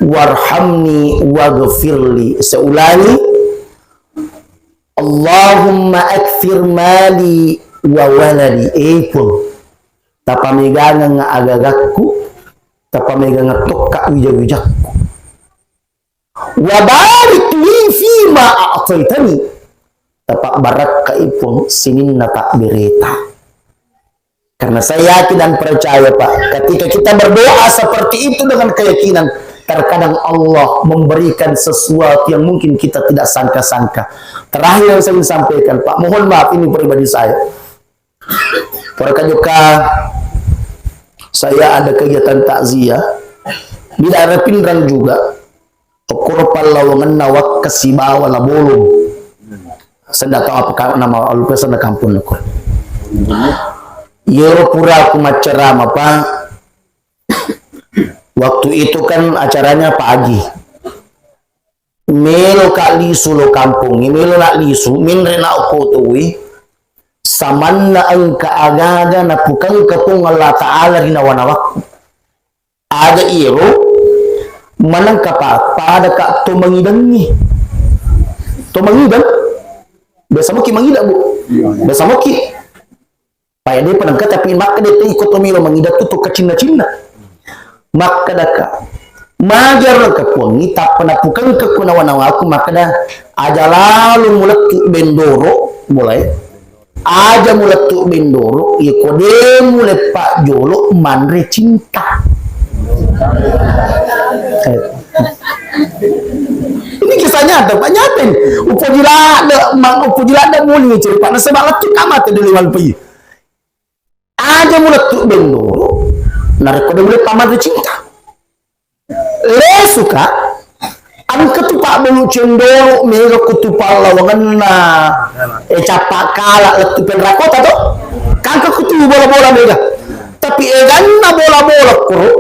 warhamni waghfirli." Saya ulangi, "Allahumma aktsir mali wa waladi." Eh, Puang, tapamegangeng agagakku, tapamegangeng tokka wija-wijakku. "Wa barik li fima a'taitani." Tapabbarakkai, Puang, sininna tabbereta. Karena saya yakin dan percaya, Pak, ketika kita berdoa seperti itu dengan keyakinan, terkadang Allah memberikan sesuatu yang mungkin kita tidak sangka-sangka. Terakhir yang saya ingin sampaikan, Pak, mohon maaf, ini pribadi saya. Pura kajokka saya ada kegiatan takziah di daerah Pinrang juga. Okkoro pallawangenna Wakka sibawa La Bolong. Senda tau apa ka-, nama alukesana kampung ko. Yero pura ku maccarama, Pak. Waktu itu kan acaranya pagi. Melo ka lisu lo kampung, melo na lisu, menre na okko tui. Samanna engka aga-aga napukangka Puang Allah Ta'ala ri nawa-nawakku. Aga iyaro manengka pa-, pada ka to mangidangngi. To mangidang? Biasa moki mangidang, Bu? Biasa moki. Paya de panengka, tapi makkeda te iko to melo mangidang tu to kacinna-cinna. Makkeda ka, majar ka Puangngi, tappa napukangka ku nawa-nawaku, makkeda, "Aja lalo mulettu bendoro, mulai." Aja mulettu bendoro, iyako de muleppa jolo manre cinta. Eh. Ini kisah nyata, Pak, nyata ini. Upoji ladde, mang, upoji ladde muli cerita. Nasaba lettu kamate dulu malpi. Aja mulettu bendoro, narekko de muleppa manre cinta. Lesuka, engka tu pabbalu cendolo, mega ku tu pallawangenna, eh, cappa kala lettu penrakota to. Kangka ku tu bola-bola mega. Tapi eganna bola-bola koro,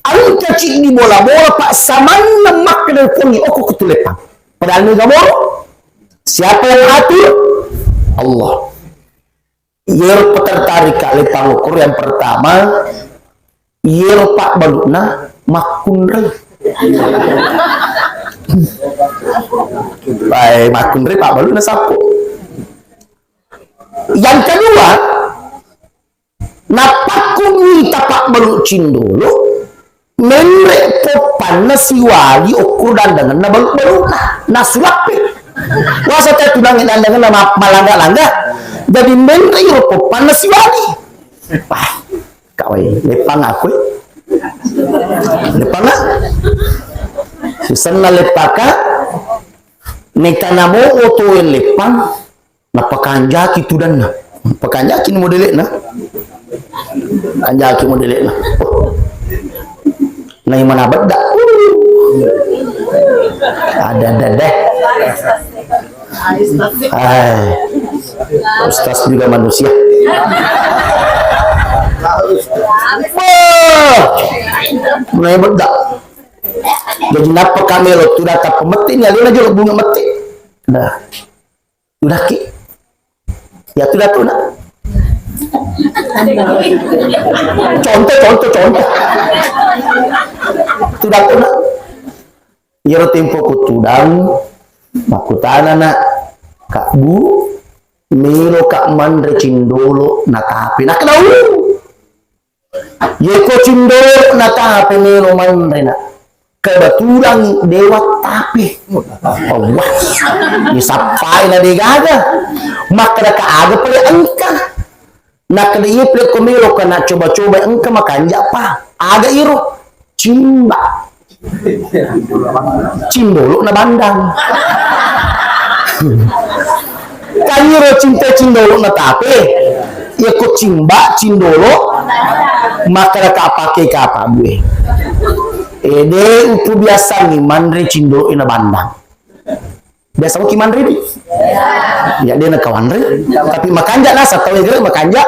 engka ciddi bola-bola, Pak, samanna makkeda Puangngi, oko ku tu leppang. Padahal mega boro. Siapa yang atur? Allah. Iyaro petertarik ka leppang ukur yang pertama, iyaro pabbalu'na makkunrai. Bae, makkunrai pabbalu'na sappo. Yang kedua, nappakkunni tapabbalu cindolo, menre poppanna siwali okko dandangenna balu-baluna, nasulappe. Wasa te tunangnge dandangenna ma-, malangga-langga. Jadi menre iro poppanna siwali. Wah, kawai, leppang aku. Leppang, ah. Susenna leppaka, netanamo otoe leppang. Napakanjaki tudanna. Pakanjaki modele'na. Kanjaki modele'na. Nai mana bedda. Ada, ada deh. Hai. Ustaz juga manusia. Wah. Nai bedda. Jadi napa kamelo tu data pemetik ni alena jolo bunga metik. Dah. Tudakki. Ya tudang tu nak. Contoh, contoh, contoh. Tudang tu nak. Iyaro tempo ku tudang, makkutana nak, "Kak Bu, melo ka manre cindolo na tape?" Nakkeda, "U." Yeko cindolo na tape melo manre na. Kebetulan dewa tape. Allah. Disappai na degaga. Makkeda ka aga pale engka. Nakkeda iya pale ko melo ka na coba-coba engka makanja pa. Aga iro? Cimba. Cindolo na bandang. Kan iro cinta cindolo na tape. Iya ko cimba cindolo maka da kapake kapa bue. Ede upu biasa ni manre cindolo na bandang. Biasa muki manre di? Ya dia na kawanre. Tapi makanja nasa tau ya makanja.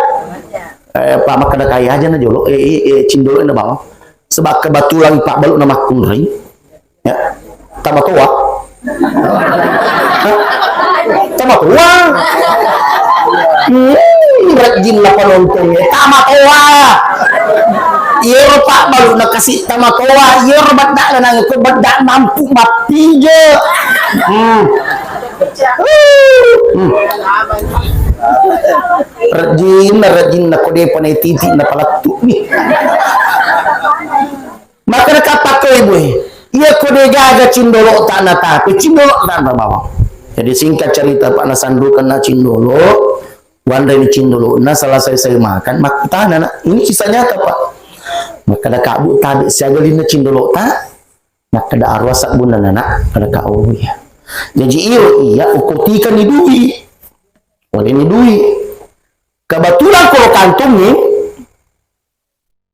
Eh, pa makkeda kai aja na jolo, eh, eh, eh, cindolo na bawang. Sebab kebetulan Pak Balu na makkunrai. Ya. Tamatoa. Hah? Tamatoa. Hmm, rajin na penonton ya. Tamatoa. Iyaro Pak Balu na kasi tamatoa. Iyaro bedda na nangko bedda mampu mappije. Hmm. Hmm. Rajin na, rajin na ko depa na titi na palattu. Maka na kapakko ibu e. Iya ko de gaga cindolo ta na tapi cindolo ta na bawang. Jadi singkat cerita Pak na sandukan na cindolo, wanre ni cindolo na selesai saya makan, makkutana na, ini kisah nyata Pak. Maka da kabu tabe siaga lina cindolo ta, maka da arwah sabunna na, maka da ka oh iya. Jadi iro iya ukur tika ni dui. Wale ni dui. Kebetulan kalau kantung ni,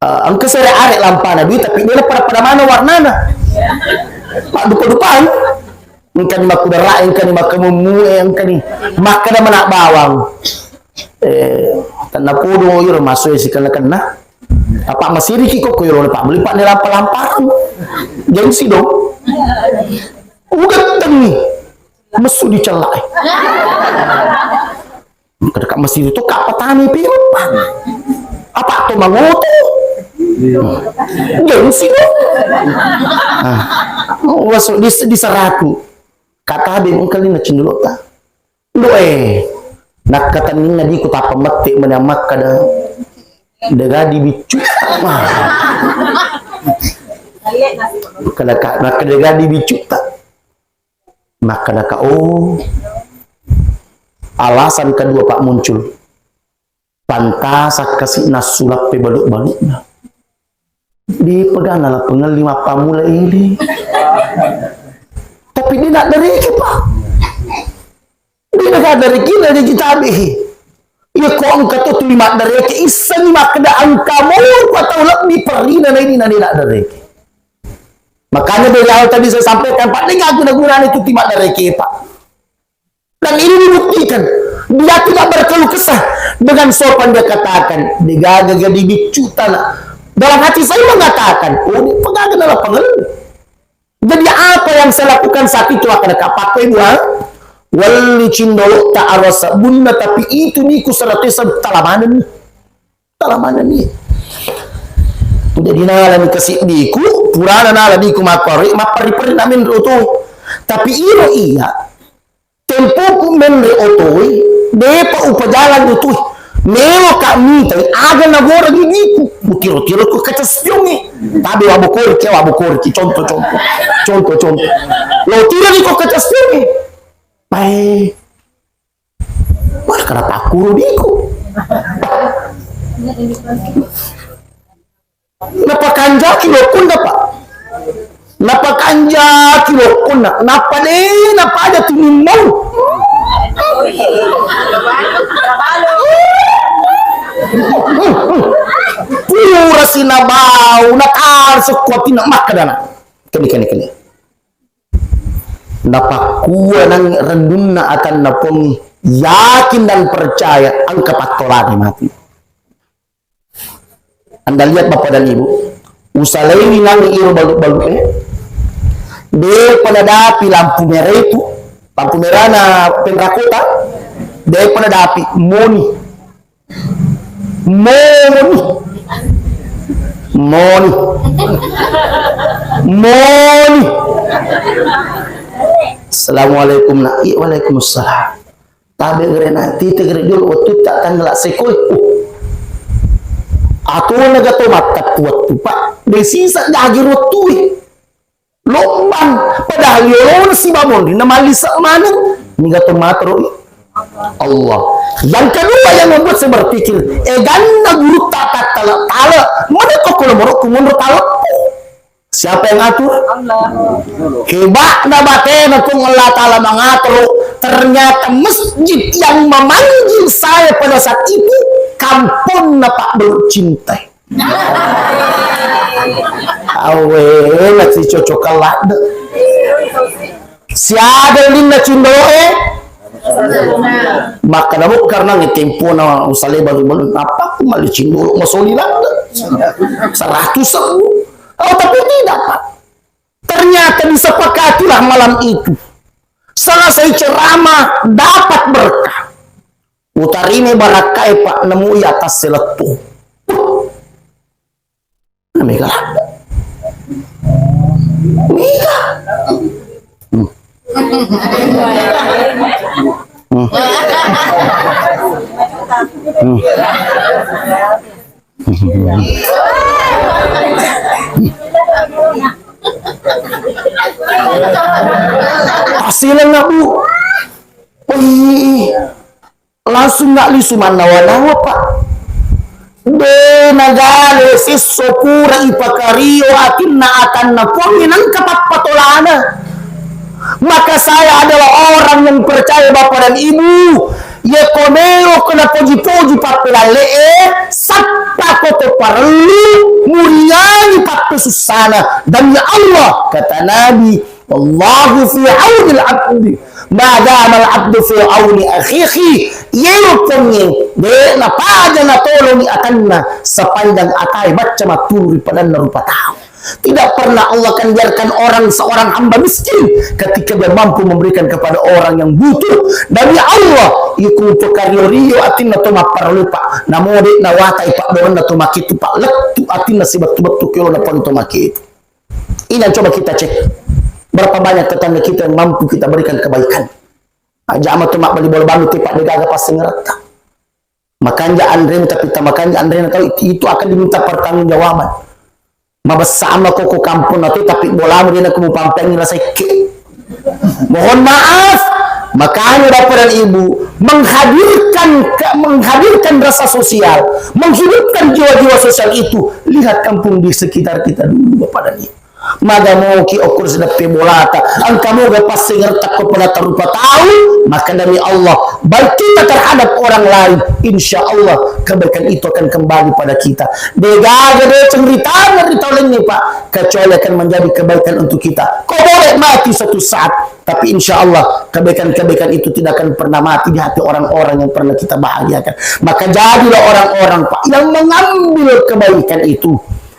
Eh, engka sere are lampana dui, tapi dia pada-pada mana warnana. Mak dupa-dupang. Engka ni makudara, engka ni makamumue, engka ni makkada mana bawang. Eh, tanna podo iro masuk si kena-kena. Apa masiriki kok koyo lo Pak beli Pak ni lampa-lampa. Gengsi dong. Udah tengi. Mesu dicellak. Kada ka mesti itu ka patani pi apa? Apa to mangoto? Gengsi lo. Ah. Wasu di, di seratu. Kata be mungkin na cindolo ta. Doe. Nakkatanninna diku tappa mette mena makkada dega di biccu. Kada ka, nakkada dega di biccu ta. Makkedaka, oh, alasan kedua Pak muncul. Pantasak kasi nassu lappe balu-balu'na. Di pegana la pengelli mappamula ili. Tapi dia nak dari ke Pak. Dia nak dari kira dia kita habis. Iya ko engka to tuli maddareke, issengngi makkeda engka mopa tau lebbi perrina na ini na de naddareke. Makanya dari awal tadi saya sampaikan, Pak, de guna-gunana itu tuli maddareke, Pak. Dan ini dibuktikan. Dia tidak berkeluh kesah. Dengan sopan dia katakan, degaga gadi biccu tana. Dalam hati saya mengatakan, oh, ini pegaga dalam pengeluh. Jadi apa yang saya lakukan saat itu akan kapakko ibu ha? Welli cindolo ta arwasa bunna, tapi itu niku serata talamana ni. Talamana ni. Jadi nala ni kasiddiku, purana nala niku makkuaroi, mapperri-perri namin roto. Tapi iro iya, tempoku menre otoi, depa upajalang otoi. Melo ka mitai, aga nagorangi diku. Utiro-tiro ko kaca spiongi. Tabe wabokoriki, wabokoriki, contoh, contoh. Contoh, contoh. Lo tiro di ko kaca spiongi. Pae. Wah, kenapa aku diku? Napakanjaki lokkunna, Pak. Napakanjaki lokkunna. Napa de, napa ada tunimmau. Pura sinabau, nakal sekuatina makkadana. Kene, kene, kene. Napakkua nang rendunna atanna Puang, yakin dan percaya engka pattolana mati. Anda lihat Bapak dan Ibu, usalaiwi nang iro balu-balu e, de pada dapi lampu merah itu, lampu merahna penrakota, de pada dapi moni. Moni. Moni. Moni. Assalamualaikum, Nak. Iya, waalaikumsalam. Tabe gere na tite gere jolo wettu ta tanggal sekoi. Uh. Atona gato matta wettu, Pak. De sisa jagi wettu. Lobbang, padahal yolona sibawa monri na mallisa maneng, niga to matero Allah. Yang kedua yang membuat saya berpikir, eganna gurutta tattala-tala, mana kok kalau morokku mundur taleppo. Siapa yang atur? Allah. Hebatnya batena Puang Allah Ta'ala mengatur. Ternyata masjid yang memanggil saya pada saat itu, kampungna Pak Beluk Cinta. Awe, masih cocok ladde. Siaga linna cindolo'e? Maka namu karena ngetempo na usale baru belum apa aku malu cindolo masoli ladde. Seratus ribu. Oh, tapi tidak, Pak. Ternyata disepakatilah malam itu. Selesai ceramah, dapat berkah. Utarima barakkae, Pak, nemui atas selettu. Nah, mega ladde. Mega. Hmm. Hmm. Hmm. Hasilnya, Bu. Wih, langsung nggak lisu mannawa-nawa, Pak. De nagale sisso pura ipakario atinna atanna Puangnge nengka pappatolana. Maka saya adalah orang yang percaya, Bapak dan Ibu. Yeko melo kena poji-poji pappelalle'e, sappa ko to parellu, muriani pappesussana. Demi Allah, kata Nabi, "Wallahu fi aunil abdi, ma damal abdu fi auni akhihi." Yero Puangnge, de napaja natolongi atanna sepanjang atae bacca matturu ri padanna rupa tau. Tidak pernah Allah akan biarkan orang, seorang hamba miskin ketika dia mampu memberikan kepada orang yang butuh. Demi Allah, iku pekario-rio atinna to mapparellu, Pak. Namo de nawatai, Pak, doanna to makitu, Pak. Lettu atinna sibettu-bettu kelo na pagi to makitu. Ini yang coba kita cek. Berapa banyak tetangga kita yang mampu kita berikan kebaikan? Aja ama to mabbali bola balu te, Pak, de gaga passengeretta. Makanja anrena, tapi ta makanja anrena tau itu, itu akan diminta pertanggungjawaban. Mabessa ama ko ko kampung na tu, tapi bolamu de na ko mupampengi rasa ikke. Mohon maaf, makanya Bapak dan Ibu menghadirkan ke, menghadirkan rasa sosial, menghidupkan jiwa-jiwa sosial itu. Lihat kampung di sekitar kita dulu, Bapak dan Ibu. Maga moki okkur sideppe bolata, engka moga passengerta ko pada tarupa tau, maka demi Allah, baik kita terhadap orang lain, insya Allah kebaikan itu akan kembali pada kita. Degaga deceng ritana ri tau lainnya, Pak, kecuali akan menjadi kebaikan untuk kita. Kau boleh mati suatu saat, tapi insya Allah kebaikan-kebaikan itu tidak akan pernah mati di hati orang-orang yang pernah kita bahagiakan. Maka jadilah orang-orang, Pak, yang mengambil kebaikan itu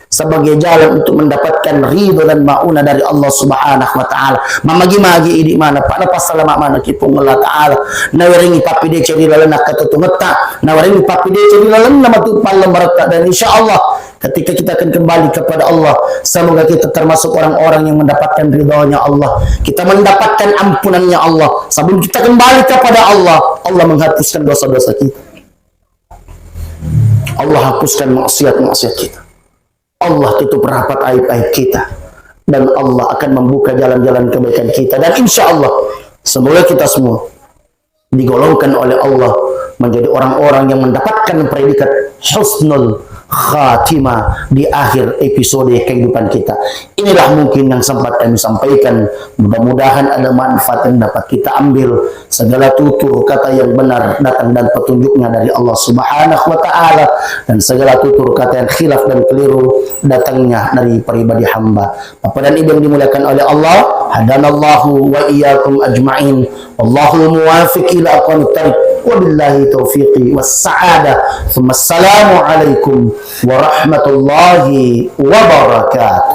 sebagai jalan untuk mendapatkan ridho dan maunah dari Allah Subhanahu wa Ta'ala. Mamagi-magi idi mana, Pak, napassalama mana ki Puang Allah Ta'ala. Nawerengi pappideceng ri lalenna katutungetta, nawerengi pappideceng ri lalenna matu pallembaretta, dan insya Allah ketika kita akan kembali kepada Allah, semoga kita termasuk orang-orang yang mendapatkan ridhonya Allah, kita mendapatkan ampunannya Allah. Sebelum kita kembali kepada Allah, Allah menghapuskan dosa-dosa kita. Allah hapuskan maksiat-maksiat kita. Allah tutup rapat aib-aib kita. Dan Allah akan membuka jalan-jalan kebaikan kita. Dan insya Allah, semoga kita semua digolongkan oleh Allah menjadi orang-orang yang mendapatkan predikat husnul khatimah di akhir episode kehidupan kita. Inilah mungkin yang sempat kami sampaikan. Mudah-mudahan ada manfaat yang dapat kita ambil. Segala tutur kata yang benar datang dan petunjuknya dari Allah Subhanahu wa Ta'ala, dan segala tutur kata yang khilaf dan keliru datangnya dari pribadi hamba. Bapak dan Ibu yang dimuliakan oleh Allah, hadanallahu wa iyyakum ajma'in. Wallahul muwafiq ila aqwamit thariq. Wabillahi taufiqi was sa'adah. Tsumma assalamu alaikum warahmatullahi wabarakatuh.